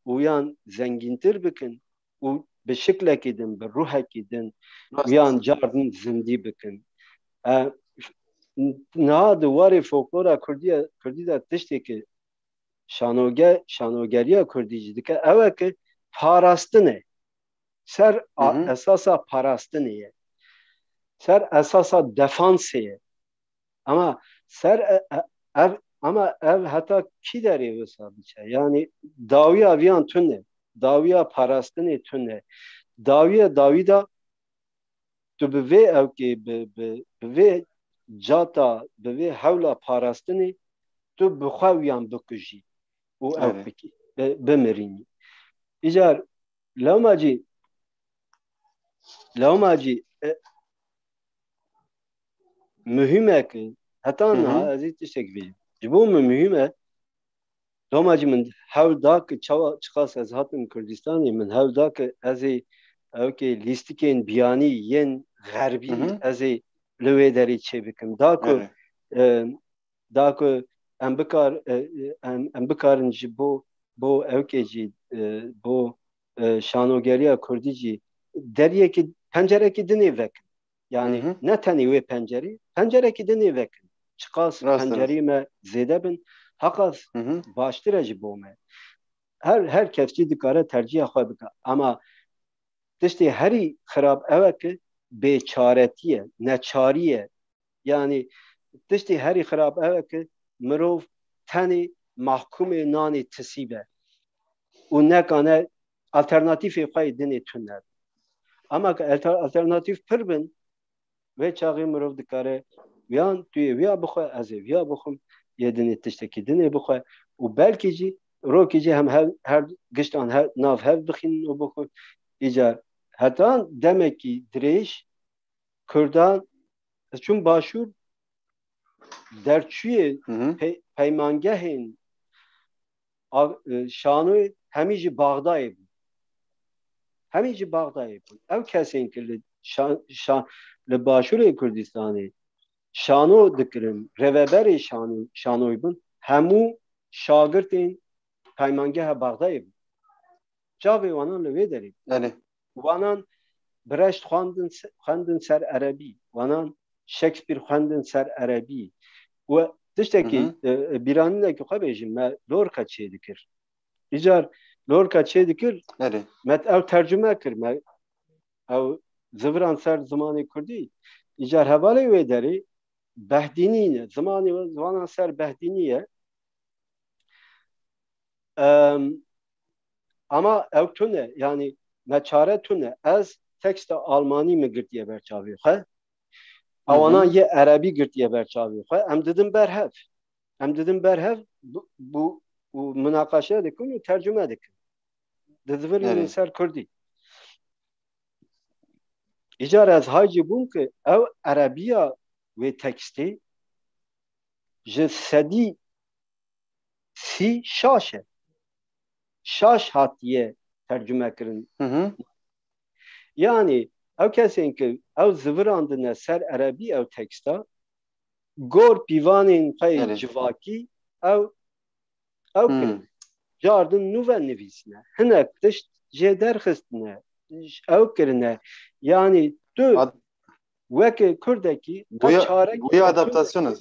û yan zengîntir bikin û bi şiklekî din, bi ruhekî din, Rast. yan cardin zindî bikin. E, niha di warê folklora Kurdiye, Kurdî de tiştê ki şanoge-, şanogeriya Kurdî jî dike, ew e ki parastin e. Ser a-, Hı hı. esasa parastinê ye. Ser esasa defansê ye. Ama ser e-, e-, ev, ama ev heta kî derê wisa biçe? Yani dawiya viyan tune. Dawiya parastinê tune. Dawiya dawî da tu bi vê ewkê, bi, bi, bi vê cata, bi vê hewla parastinê tu bi xwe wiyan bikujî û ew Evet. bikî, bi-, bimirînî. Îcar lewma cî, lewma cî, e, muhîm e ki heta Hı hı. niha ez ê tiştek vê. Ji bo min muhîm e, doma jî min hewl da ki çawa, çiqas ez hatim Kurdistanê, min hewl da ki ez ê ewkê lîstikên biyanî yên xerbî Hı hı. ez ê li wê derê çê bikim. Da ku, Evet. e, da ku em bikar-, e, em, em bikarin ji bo, bo ewkê jî, e, bo, e, şanogeriya Kurdî jî deriyekî, pencerekî dinê vekin. Yani Hı hı. ne tenê wê pencerê, pencerekî dinê vekin. Çiqas Rast e. pencerê me zêde bin, heqas Hı hı. baştir e ji bo me. Her, her kes jî dikare terciha xwe bike. Ama tiştê herî xirab ew e ki bêçaretî ye, neçarî ye. Yani tiştê herî xirab ew e ki mirov tenê mahkûmê nanê tisî be û nekane alternatîfê xwe yê dinê tune be. Ama ki alter-, alternatîf pir bin, vê çaxê mirov dikare yan tu yê viya bixwe, ez ê viya bixwim, yê dinê tiştekî dinê bixwe û belkî jî rokî jî hem hev, her giştan hev, nav hev bixînin û bixwin. Îcar heta demekî dirêj Kurdan, ez çûm Başûr, derçûyê Hı hı. pe-, peymangehên a-, e, şanoyê hemî ji Baxdayê bûn. Hemî ji Baxdayê bûn. Ew kesên ki li şa-, şa-, li Başûrê Kurdistanê şano dikirin, rêveberê şano-, şanoyê bûn, hemû şagirtên peymangeha Baxdayê bûn. Çavê wanan li wê derê. Belê. Wanan Brecht xwendin se-, xwendin ser erebî. Wanan Shakespeare xwendin ser erebî. Û tiştekî, Hı hı. e, e, bîranînekî xwe bêjim, me Lorca çêdikir. Îcar Lorca çêdikir, Belê. me ew tercume kir, me ew ziviran ser zimanê kurdî. Îcar hevalê wê derê Behdînî ne. Zimanê we, zimanan ser Behdînî ye. Em, ama ew tune, yani neçare tune. Ez teksta almanî min girtiye ber çavê xwe. Hı hı. Ewana yê erebî girtiye ber çavê xwe. Em didin ber hev. Em didin ber hev, bu, bu, û munaqeşe dikin û tercume dikin. Dizivirînin Evet. ser kurdî. Îcar ez hay jî bûm ki ew erebiya wê tekstê ji sedî sî şaş e. Şaş hatiye tercume kirin. Hı hı. Yani ew kesên ki ew zivirandine ser erebî ew teksta, gor pîvanên xwe yê Belê. civakî ew, ew Hmm. kirin. Cardin nû ve nivîsine. Hinek tişt jê derxistine. Ew kirine. Yani tu Ad- weke Kurdekî qet Bûye, çarekî bûye te tune. adaptasyon e.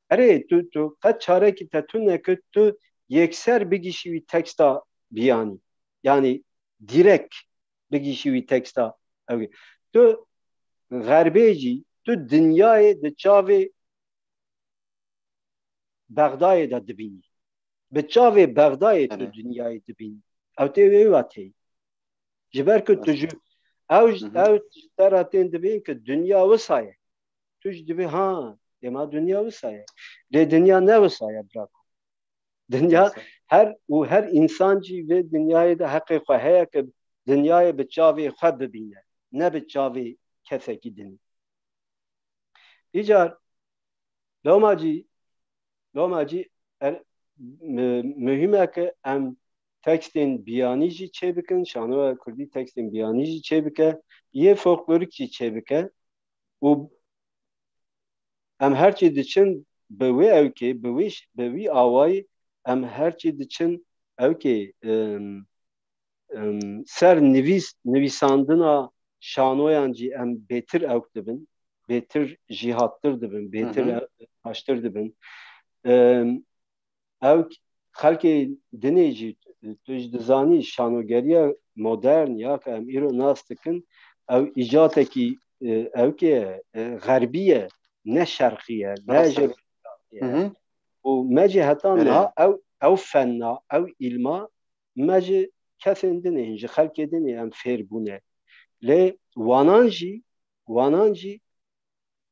Erê, tu, tu qet çarekî te tune ki tu yekser bigişî wî teksta biyanî. Yani direkt bigişî wî teksta. Ew ê. Tu xerbê jî, tu dinyayê di çavê Bexdayê de dibînî. Bi çavê Bexdayê tu Erê. dinyayê dibînî. Ew tê wê wateyê. Ji ber ku tu ji, ew ji, Hı hı. ew ji te re tên dibîn ki dinya wisa ye. Tu jî dibî, ha, Dema dinya wisa ye. Lê dinya ne wisa ye, birako. Dinya her û her însan jî vê dinyayê de heqê xwe heye ke dinyayê bi çavê xwe bibîne, ne bi çavê kesekî din. Îcar loma jî, loma jî er, mi-, muhîm e ke em tekstên biyanî jî çêbikin, şanoya kurdî tekstên biyanî jî çêbike, yê folklorîk jî çêbike û em herçî diçin bi wê ewkê, bi wî ş-, bi wî awayî em herçî diçin ewkê, em, em, ser nivîs-, nivîsandina şanoyan jî em bêtir ewk dibin, bêtir jîhattir dibin, bêtir Hı hı. e-, baştir dibin. Em, ew xelkê dinê jî, tu jî dizanî şanogeriya modern ya ke em îro nas dikin, ew îcatekî, e, ewkê ye, e, xerbî ye, ne şerqî ye, ne Rast e. jî Hı hı. û me jî heta Erê. niha ew, ew fenna, ew îlma me ji kesên din ê, ji xelkê din ê em fêr bûne. Lê wanan jî, wanan jî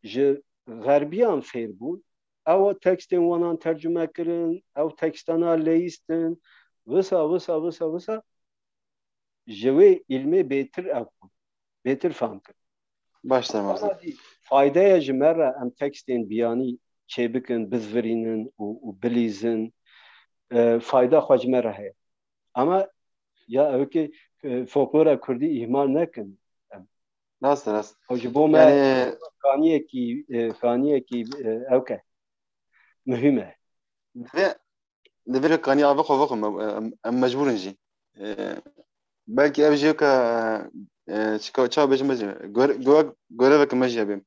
ji xerbiyan fêr bûn. Ew tekstên wanan tercume kirin, ew tekstana leyîstin, wisa, wisa, wisa, wisa ji wê îlmê bêtir ew bûn, bêtir fam kirin. Baş te maze. Ama jî fayde ye ji me re em tekstên biyanî çêbikin, bizvirînin û, û bilîzin. E, fayda xwe ji me re heye. Ama ya ew ki, e, folklora kurdî îhmal nekin. Rast e, rast. Ew ji bo me Yani kaniyekî, e, kaniyekî, e, ewk e. Muhîm e. Divê, divê kanî ava xwe vexwim, em, em mecbûr in jî. E, belkî ev jî ka, e, çika, çawa bêjim, bêjim. Göre-, göre-, göreveke me jî hebe.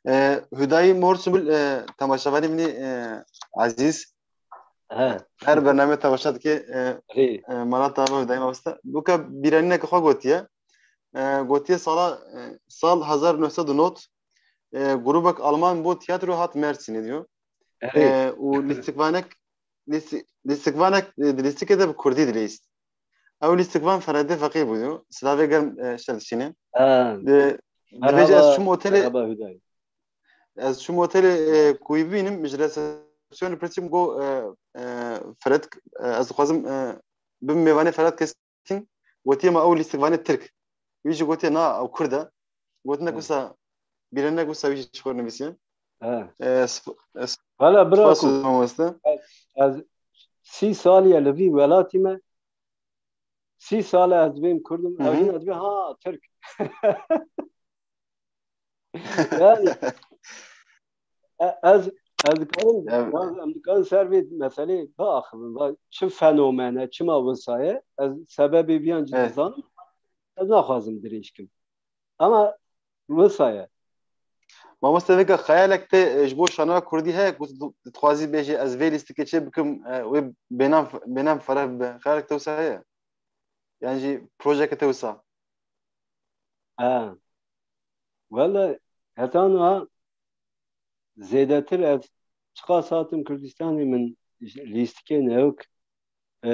E, Hüdayi Morsumul, e, temaşevanê min ê, e, ezîz. He. Her bername temaşe dike, e, Rê. e, mala te ava Hüdayi mamoste. Weke bîranîneke xwe gotiye. E, gotiye sala, e, sal hezar neh sed û nod, e, grûbek Alman bû tiyatro hat Mersînê diyo. Erê. E, û lîstikvanek, lîsti-, lîstikvanek, e, di lîstikê de bi kurdî dilîst. Ew lîstikvan Feredê Feqî bû diyo. Silavê germ, e, şer dişîne. Ha. Di, Merhaba, dibêje ez çûm otelê, merhaba Hüdayi. Ez çûm otelê, e, ku wî bibînim, ji resepsiyonê pirsîm, got, e, e, Fred, e, ez dixwazim, e, bim mêvanê Fred Kes-, Gotiye, ma ew lîstikvanê Tirk. Wî jî gotiye, na, ew Kurd e. Gotin, ne Hı. kusa, bîre ne kusa wî jî çi xwe nivîsiye. He. E, sp-, e, sp-, Valla bira spas ku, mamoste. ez, ez sî salî ye li vî welatî me. Sî sal e ez dibêm Kurd im. Hı hı. Ew jî ne dibê, ha, Tirk. Yani, e-, ez, ez dikarim, Ya- ez, em dikarin ser vê meselê biaxivin. Va çi fenomen e, çima wisa ye? Ez sebebê viyan jî Evet. dizanim. Ez naxwazim dirêj kim. Ama wisa ye. Mamoste, vêka xeyalek te, e, ji bo şanoya kurdî heye ku tu dixwazî bêjî, ez vê lîstikê çê bikim, e, wê bênan, bênan fereh bibe. Xeyalek te wisa heye? Yan jî projeke te wisa? Ha. Wele heta niha zêdetir ez çiqas hatim Kurdistanê, min lîstikên ewk, e,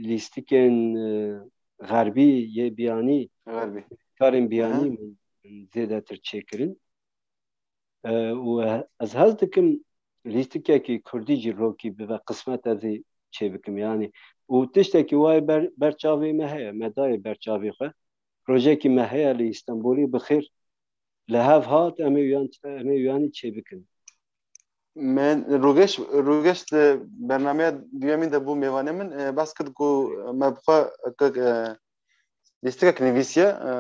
lîstikên, e, xerbî yê biyanî, Xerbî. karên biyanî Aha. min, min zêdetir çêkirin. E, û he-, ez hez dikim lîstikekî kurdî jî rokî bibe, qismet ez ê çêbikim. Yani, û tiştekî wayê ber, ber çavê me heye, me dayê ber çavê xwe. Projekî me heye li Îstanbulî, bi xêr li hev hat, em ê wiyan, em ê wiyanî çêbikin. Me Rûgeş, Rûgeş di bernameya duyemîn de bû mêvanê min, e, behs kir ku me bi xwe, e, lîstikek nivîsiye, e,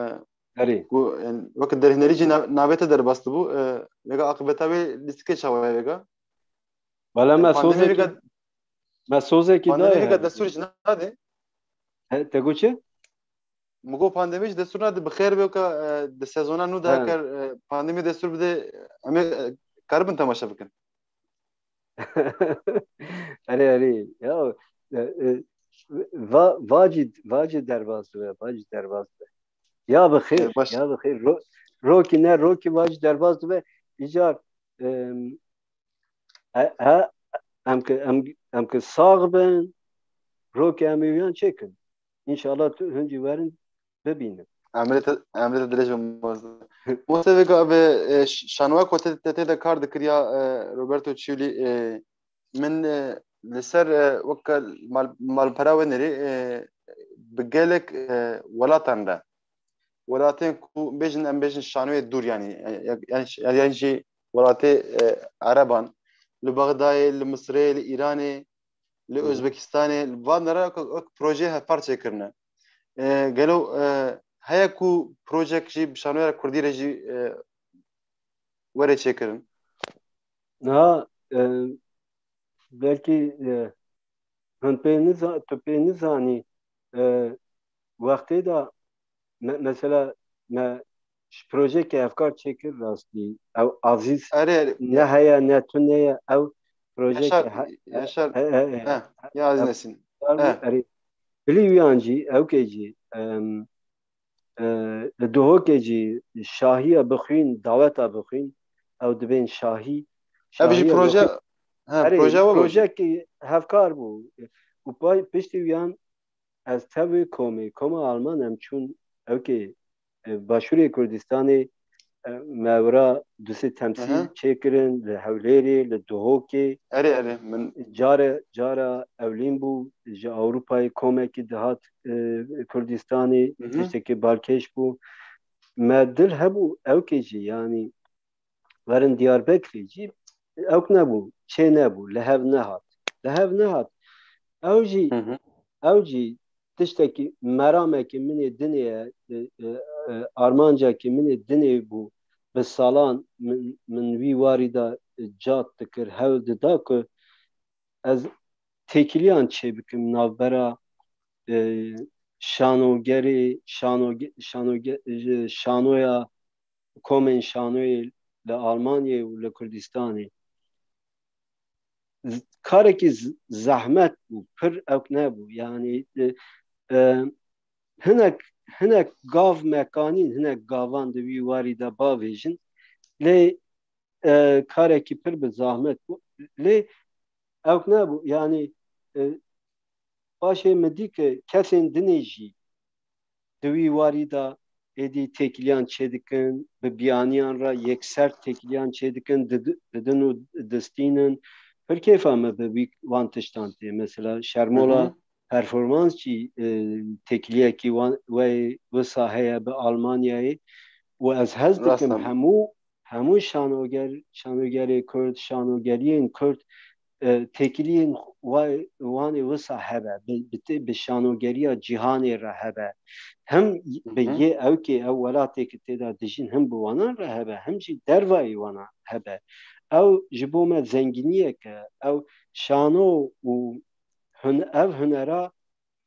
Erê. ku, yani, weke derhênerî jî na-, navê te derbas dibû, e, vêga aqibeta wê lîstikê çawa ye vêga? Wala E, me pandemî sozekî, vêga, me sozekî pandemî daye vêga her. destûr jî nade. He, te got çi? Min got pandemî jî destûr nade, bi xêr be ka, e, di sezona nû de He. eger, e, pandemî destûr bide, em ê, e, karibin temaşe bikin. Erê, erê. Ya, e, e, va, vacî, vacî derbas be, vacî derbas be. Ya bi xêr, E, baş. ya bi xêr. Ro-, rokî ne, rokî vacî derbas be. Îcar, em, he, he, em ki, em, em ki sax bin, rokî em ê wiyan çêkin. Înşallah tu hûn jî werin bibînin. Emrê te, emrê te dirêj be, mamoste. Mamoste, vêga bi, e, ş-, şanoya ku te, te tê de kar dikir ya, e, Roberto Ciuli, e, min, e, li ser, e, weke mal-, malpera wê nerî, e, bi gelek, e, welatan re. Welatên ku bêjin, em bêjin şanoyê dûr, yanî, e, yanî, yanî jî welatê, e, Ereban, li Bexdayê, li Misirê, li Îranê, li Hı hı. Özbekistanê, li van dera wek, wek projeyê hevpar çêkirine. E, gelo, e, heye ku projek jî bi şanoya kurdî re jî, e, were çêkirin? Niha, e, belkî, e, hûn pê niza-, tu pê nizanî, e, wextê de me-, mesela me ji projeyekê hevkar çêkir rastî. Ew Azîz Erê, erê. Ne heye, ne tune ye. Ew projeyekê Yaşar, he-, Yaşar. he-, he-, he. He, ya Azîz Ew Nesin. He. Erê. Bilî wiyan jî, ewkê jî, em, e, li Duhokê jî şahiya bixwîn, daweta bixwîn, ew dibên şahî. Ev jî Şahiya proje, bixwîn. he, Erê, proje we bû. Projeyekî hevkar bû. Û pay-, piştî wiyan ez tevî komê, koma Alman em çûn ewkê, e, Başûrê Kurdistanê, e, me wira du sê temsîl Hı hı. çêkirin li Hewlêrê, li Duhokê. Erê, erê, min Care, cara ewlîn bû, ji Ewropayê komekî dihat, e, Kurdistanê, Hı hı. tiştekî balkêş bû. Me dil hebû ewkê jî, yanî werin Diyarbekirê jî, ewk nebû, çê nebû, li hev nehat. Li hev nehat. Ew jî, Hı hı. ew jî tiştekî, meramekî min ê dinê ye, e, e, e, armancekî min ê dinê bû. Bi salan min, min wî warî de cad dikir, hewl dida ku ez têkiliyan çêbikim navbera, e, şanogerê, şanoge-, şanoge-, e, şanoya komên şanoyê li Almanyayê û li Kurdistanê. Z-, karekî z-, zehmet bû, pir ewk nebû. Yanî, e, e, hinek, hinek gav me kanîn, hinek gavan di wî warî de bavêjin. Lê, e, karekî pir bi zahmet bû. Lê ewk nebû. Yanî, e, paşê min dî ke kesên dinê jî di wî warî de êdî têkiliyan çêdikin, bi biyaniyan re yekser têkiliyan çêdikin, didi-, didin û distînin. Pir kêfa me bi wî, wan tiştan tê. Mesela Şermola Hı hı. Performans jî, e, têkiliyekî wan, wê wisa heye bi Almanyayê û ez hez dikim Rast e. hemû, hemû şanoger, şanogerê Kurd, şanogeriyên Kurd, e, têkiliyên wa-, wan ê wisa hebe, bi, bi tê-, bi şanogeriya cîhanê re hebe. Hem bi Hı hı. yê ewkê, ew welatê ki tê de dijîn, hem bi wanan re hebe, hem jî dervayê wana hebe. Ew ji bo me zengîniyek e. Ew şano û hun-, ev hunera,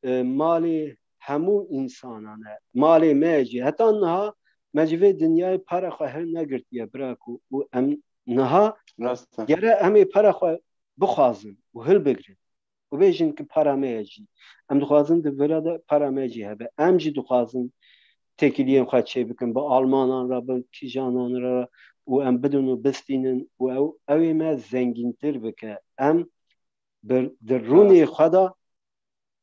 e, malê hemû însanan e. Malê me jî. Heta niha me ji vê dinyayê para xwe hil negirtiye, bira ku, û em niha Rast e. gere em ê para xwe bixwazin û hilbigrin û bêjin ki para me ye jî. Em dixwazin di vira de para me jî hebe. Em jî dixwazin têkiliyên xwe çêbikin, bi Almanan re, bi kîjanan re û em bidin û bistînin û ew, ew ê me zengîntir bike. Em bi, di rûnê Rast. xwe de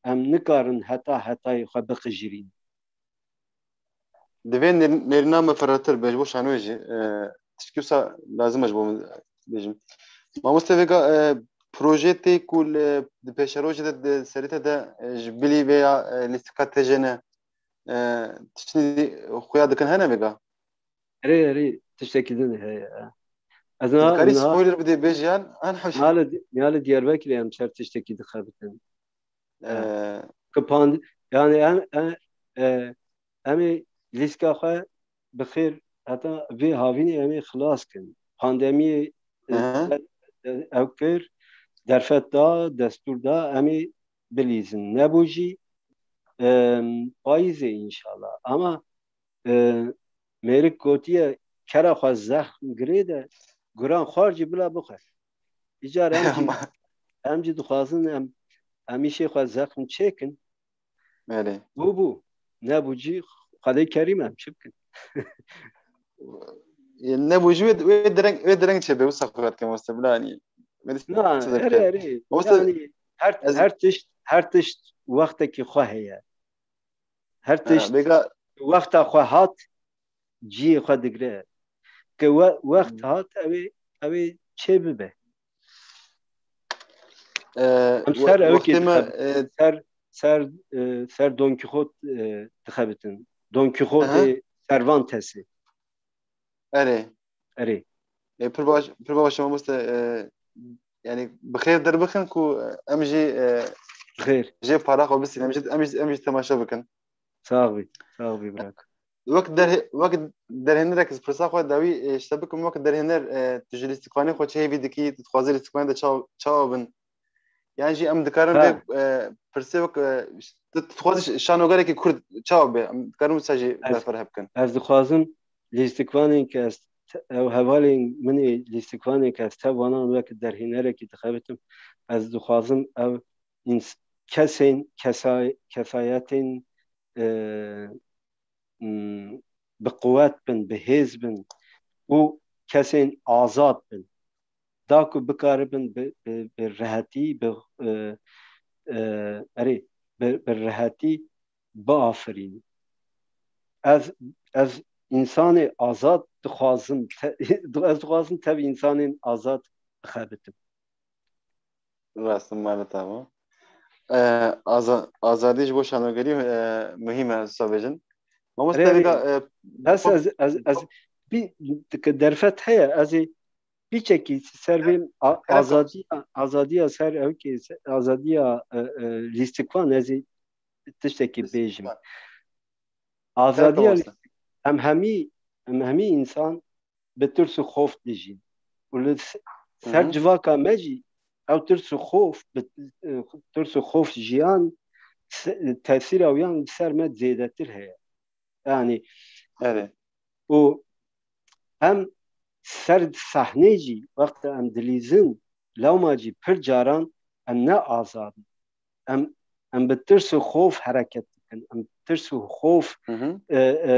em nikarin heta hetayê xwe biqijirîn. Divê nêr-, nêrîna me firehtir be ji bo şanoyê jî. E, tiştkî wisa lazim e ji bo min bêjim. Mamoste vêga, e, projeyê tê ku li, di pêşerojê de, di serê te de, e, ji bilî vê ya, e, lîstika T J N, e, tiştî xuya dikin hene vêga? Erê, erê, tiştekî din heye. Ez niha, Dikarî niha spoiler bidê bêjî yan? An hewşe. Niha li, niha li Diyarbekirê em ser tiştekî dixebitin. Ee, Ki pand-, yani em, em, e, em ê lîstika xwe bi xêr heta vê havînê em ê xilas kin. Pandemiyê, e, Hı hı. e, ew kir, derfet da, destûr da, em ê bilîzin. Nebû jî, e, payîzê înşallah. Ama, e, mêrik gotiye, kera xwe zexm girê de, guran xwar jî bila bixwe. Îcar em jî, em jî dixwazin em, em îşê xwe zexm çêkin. Belê. Bû bû. Nebû jî Xwedê kerîm em çi bikin? Nebû jî wê, wê dereng, wê dereng çêbe, wisa xwe dike, mamoste, bila, yanî. Na, erê, erê. Yanî her, her tişt, her tişt wextekî xwe heye. Her tişt. Vêga, wexta xwe hat, cihê xwe digre. Ke we-, wext hat, ew ê, ew ê çê bibe. E, Em ser ew wextê kê me, dixebitin. e, Ser, ser, e, ser Don Quixote, e, dixebitin. Don Quixote Aha. Cervantesê. Erê. Erê. E, pir baş, pir baş mamoste, e, yani bi xêr derbixin ku, e, em jî, e, Xêr. jê para xwe bisînin, em jî, em jî, em jî temaşe bikin. Sağ bî. Sağ bî brak. Wek derhe-, wek derhênerek ez pirsa xwe dawî, e, işte bikim, wek derhêner, e, tu ji lîstikvanê xwe çi hêvî dikî, tu dixwazî lîstikvanê de çawa, çawa bin? Yan jî em dikarin Ha. vê, e, pirsê wek, e, tu, tu dixwazî şanogerekî Kurd çawa be? Em dikarin wisa jî Ez- berfireh bikin. Ez dixwazim lîstikvanên ke ez te-, ew hevalên min ê lîstikvanên ke ez tev wanan wek derhênerekî dixebitim. Ez dixwazim ew ins-, kesên, kesay-, kesayetên, e, m, bi quwet bin, bi hêz bin û kesên azad bin. Da ku bikaribin bi, bi, bi rehetî, bi, e, e, erê, bi, bi rehetî biafirînin. Ez, ez însanê azad dixwazim, te-, ez dixwazim tev însanên azad bixebitim. Rast e, mala te ava. E, aza-, azadî ji bo şanogerî, e, muhîm e, wisa bêjin. Mamoste Erê, vêga, erê. e, Bes ez, ez, ez bir, dike derfet heye, ez ê piçekî ser vê a-, Erê, azadiya, azadiya ser ew kê, se-, azadiya, e, e, lîstikvan ez ê tiştekî bêjim. Lîstikvan. Azadiya Erê, lîstik-, em hemî, em hemî însan bi tirs û xof dijîn. Û li s-, ser Hı hı. civaka me jî ew tirs û xof, bi, e, tirs û xof jiyan se-, tesîra wiyan li ser me zêdetir heye. Yani Erê. û em ser sahnê jî wexta em dilîzin, lewma jî pir caran em ne azad in. Em, em bi tirs û xof hereket dikin. Em tirs û xof, Hı hı. e, e,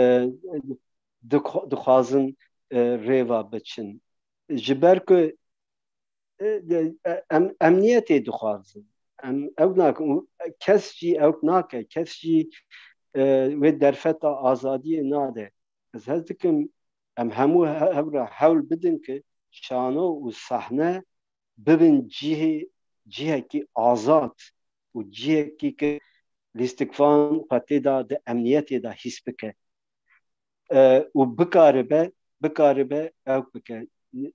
dixwa-, dixwazin, e, rêva biçin. Ji ber ku, e, de, e, em emniyetê dixwazin. Em ew nakin. Û kes jî ew nake. Kes jî, e, wê derfeta azadiyê nade. Ez hez dikim em hemû he-, hev re hewl bidin ku şano û sahne bibin cihê, cihekî azad û cihekî ku lîstikvan xwe tê de di emniyetê de hîs bike. E, û bikaribe, bikaribe ew bike.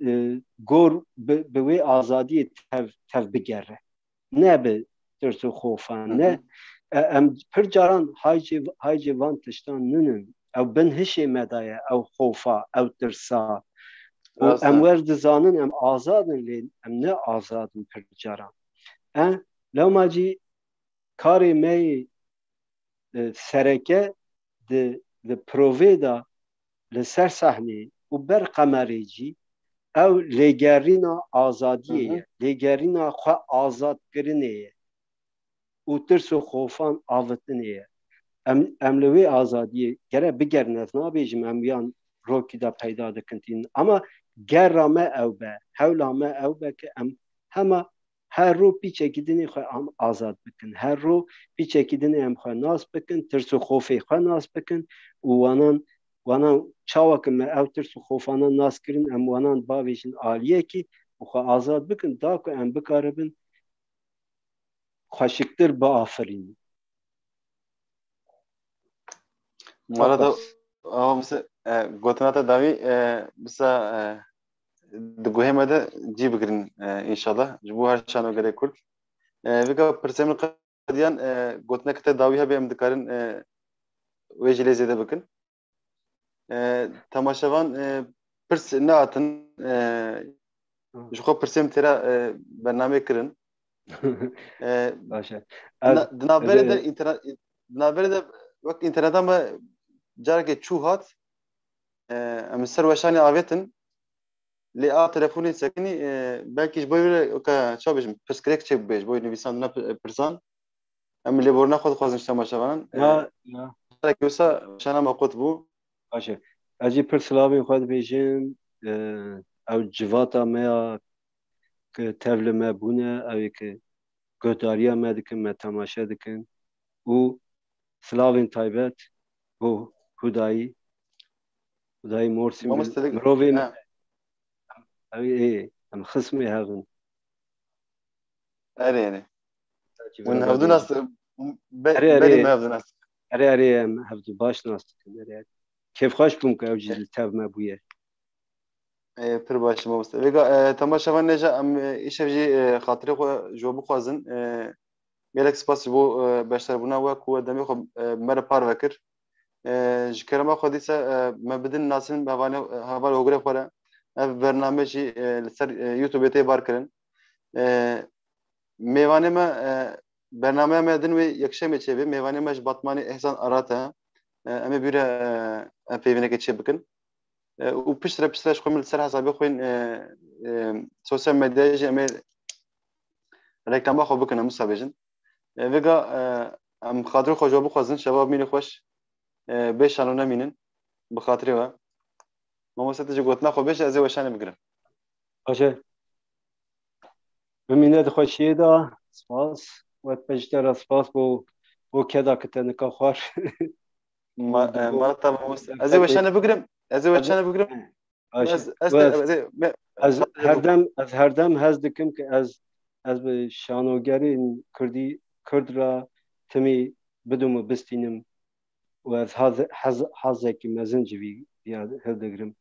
E, gor bi, bi wê azadiyê tev, tev bigere. Ne bi tirs û xofan, Hı ne. hı. E, em pir caran haycê, haycê van tiştan ninin. Ew bin hişê me de ye, ew xofa, ew tirsa. Û Rast em e. wer dizanin em azad in, lê em ne azad in pir caran. E, lewma jî karê me yê, e, sereke di, di provê de li ser sahneyê û ber qemerê jî ew lêgerîna azadiyê Hı hı. ye, lêgerîna xwe azadkirinê ye û tirs û xofan avitinê ye. Em, em li wê azadiyê gere bigerin, ez nabêjim em yan rokî de peyda dikin tînin. Ama gera me ew be, hewla me ew be ke em hema her roj pîçekî dinê xwe am-, azad bikin. Her roj pîçekî dinê em xwe nas bikin, tirs û xofê xwe nas bikin û wanan, wanan çawa ke me ew tirs û xofana nas kirin, em wanan bavêjin aliyekî û xwe azad bikin, da ku em bikaribin xweşiktir biafirînin. Mala Spas. te, ama mesela, e, gotina te dawî, e, mesela, e, di guhê me de cî bigirin, e, înşallah. Ji bo her şanogerê Kurd. E, vêga pirsê min qediyan, e, gotinek te dawî hebe em dikarin, e, wê jî lê zêde bikin. E, temaşevan, e, pirs nehatin, e, ji xwe pirsê min têra, e, bernamê kirin. E, Baş e. di na-, di navberê ez- de internet, di navberê de wek interneta me carekê çû hat, e, em li ser weşanê avêtin, lê a telefonê sekinî, e, belkî ji bo wê weke ça bêjim, pirsgirêk çêbibe, ji bo nivîsandina pi-, pirsan. Em lêborina xwe dixwazin ji temaşevanan. E, Ya, ya. carekê wisa weşana me qut bû. Baş e. Ez jî pir silavên xwe dibêjim, e, ew civata me ya ku tev li me bûne, ew ê ku guhdariya me dikin, me temaşe dikin û silavên taybet bo Hudayî. Hudayî Morsî Mamoste, mirovê me. Ha. Ew ê, em xismê hev in. Erê, erê. Hûn hevdu nas, be- Erê, erê. berî me hevdu nas. Erê, erê, em hevdu baş nas dikin. Erê, erê. Kêfxweş bûm ku ew jî li tev me bûye. Ê, pir baş, mamoste. Vêga, e, temaşevan nêja em, e, îşev jî, e, xatirê xwe ji we bixwazin. E, gelek spas ji bo, e, beşdarbûna we ku we demê xwe, e, me re parve kir. E, ji kerema xwe dîsa, e, me bidin nasin hevalê, heval hogirê xwe re. Ev bername jî, e, li ser, e, YouTube tê bar kirin. E, mêvanê me, e, bernameya me din wê yekşemê çêbê. Mêvanê me ji Batmanê Ehsan Arat e. E, em ê bîre, e, em peyvînekê çê bikin. E, û piştre piştre ji xwe min li ser hesabê xwe yên, e, e, sosyal medyayê jî em ê reklama xwe bikin, em wisa bêjin. E, vêga, e, em xatirê xwe ji we bixwazin, şeva mînê xweş, e, bê şano nemînin, bi xatirê we. Mamoste, tu jî gotina xwe bêje, ez ê weşanê bigirim. Baş e. Bi mînet xweşiyê de spas. Wek pejî te re spas bo, bo keda ki te nika xwar. Ma-, e, Marata mamoste. Ez ê weşanê bigirim. Ez ê weşanê bigirim. Baş e. Ez, ez, Wes. ez, ê, me- Ez herdem, ez herdem hez dikim ki ez, ez bi şanogerên Kurdî, Kurd re timî bidim û bistînim û ez haz, haz, hazekî mezin ji vî ya hildigirim.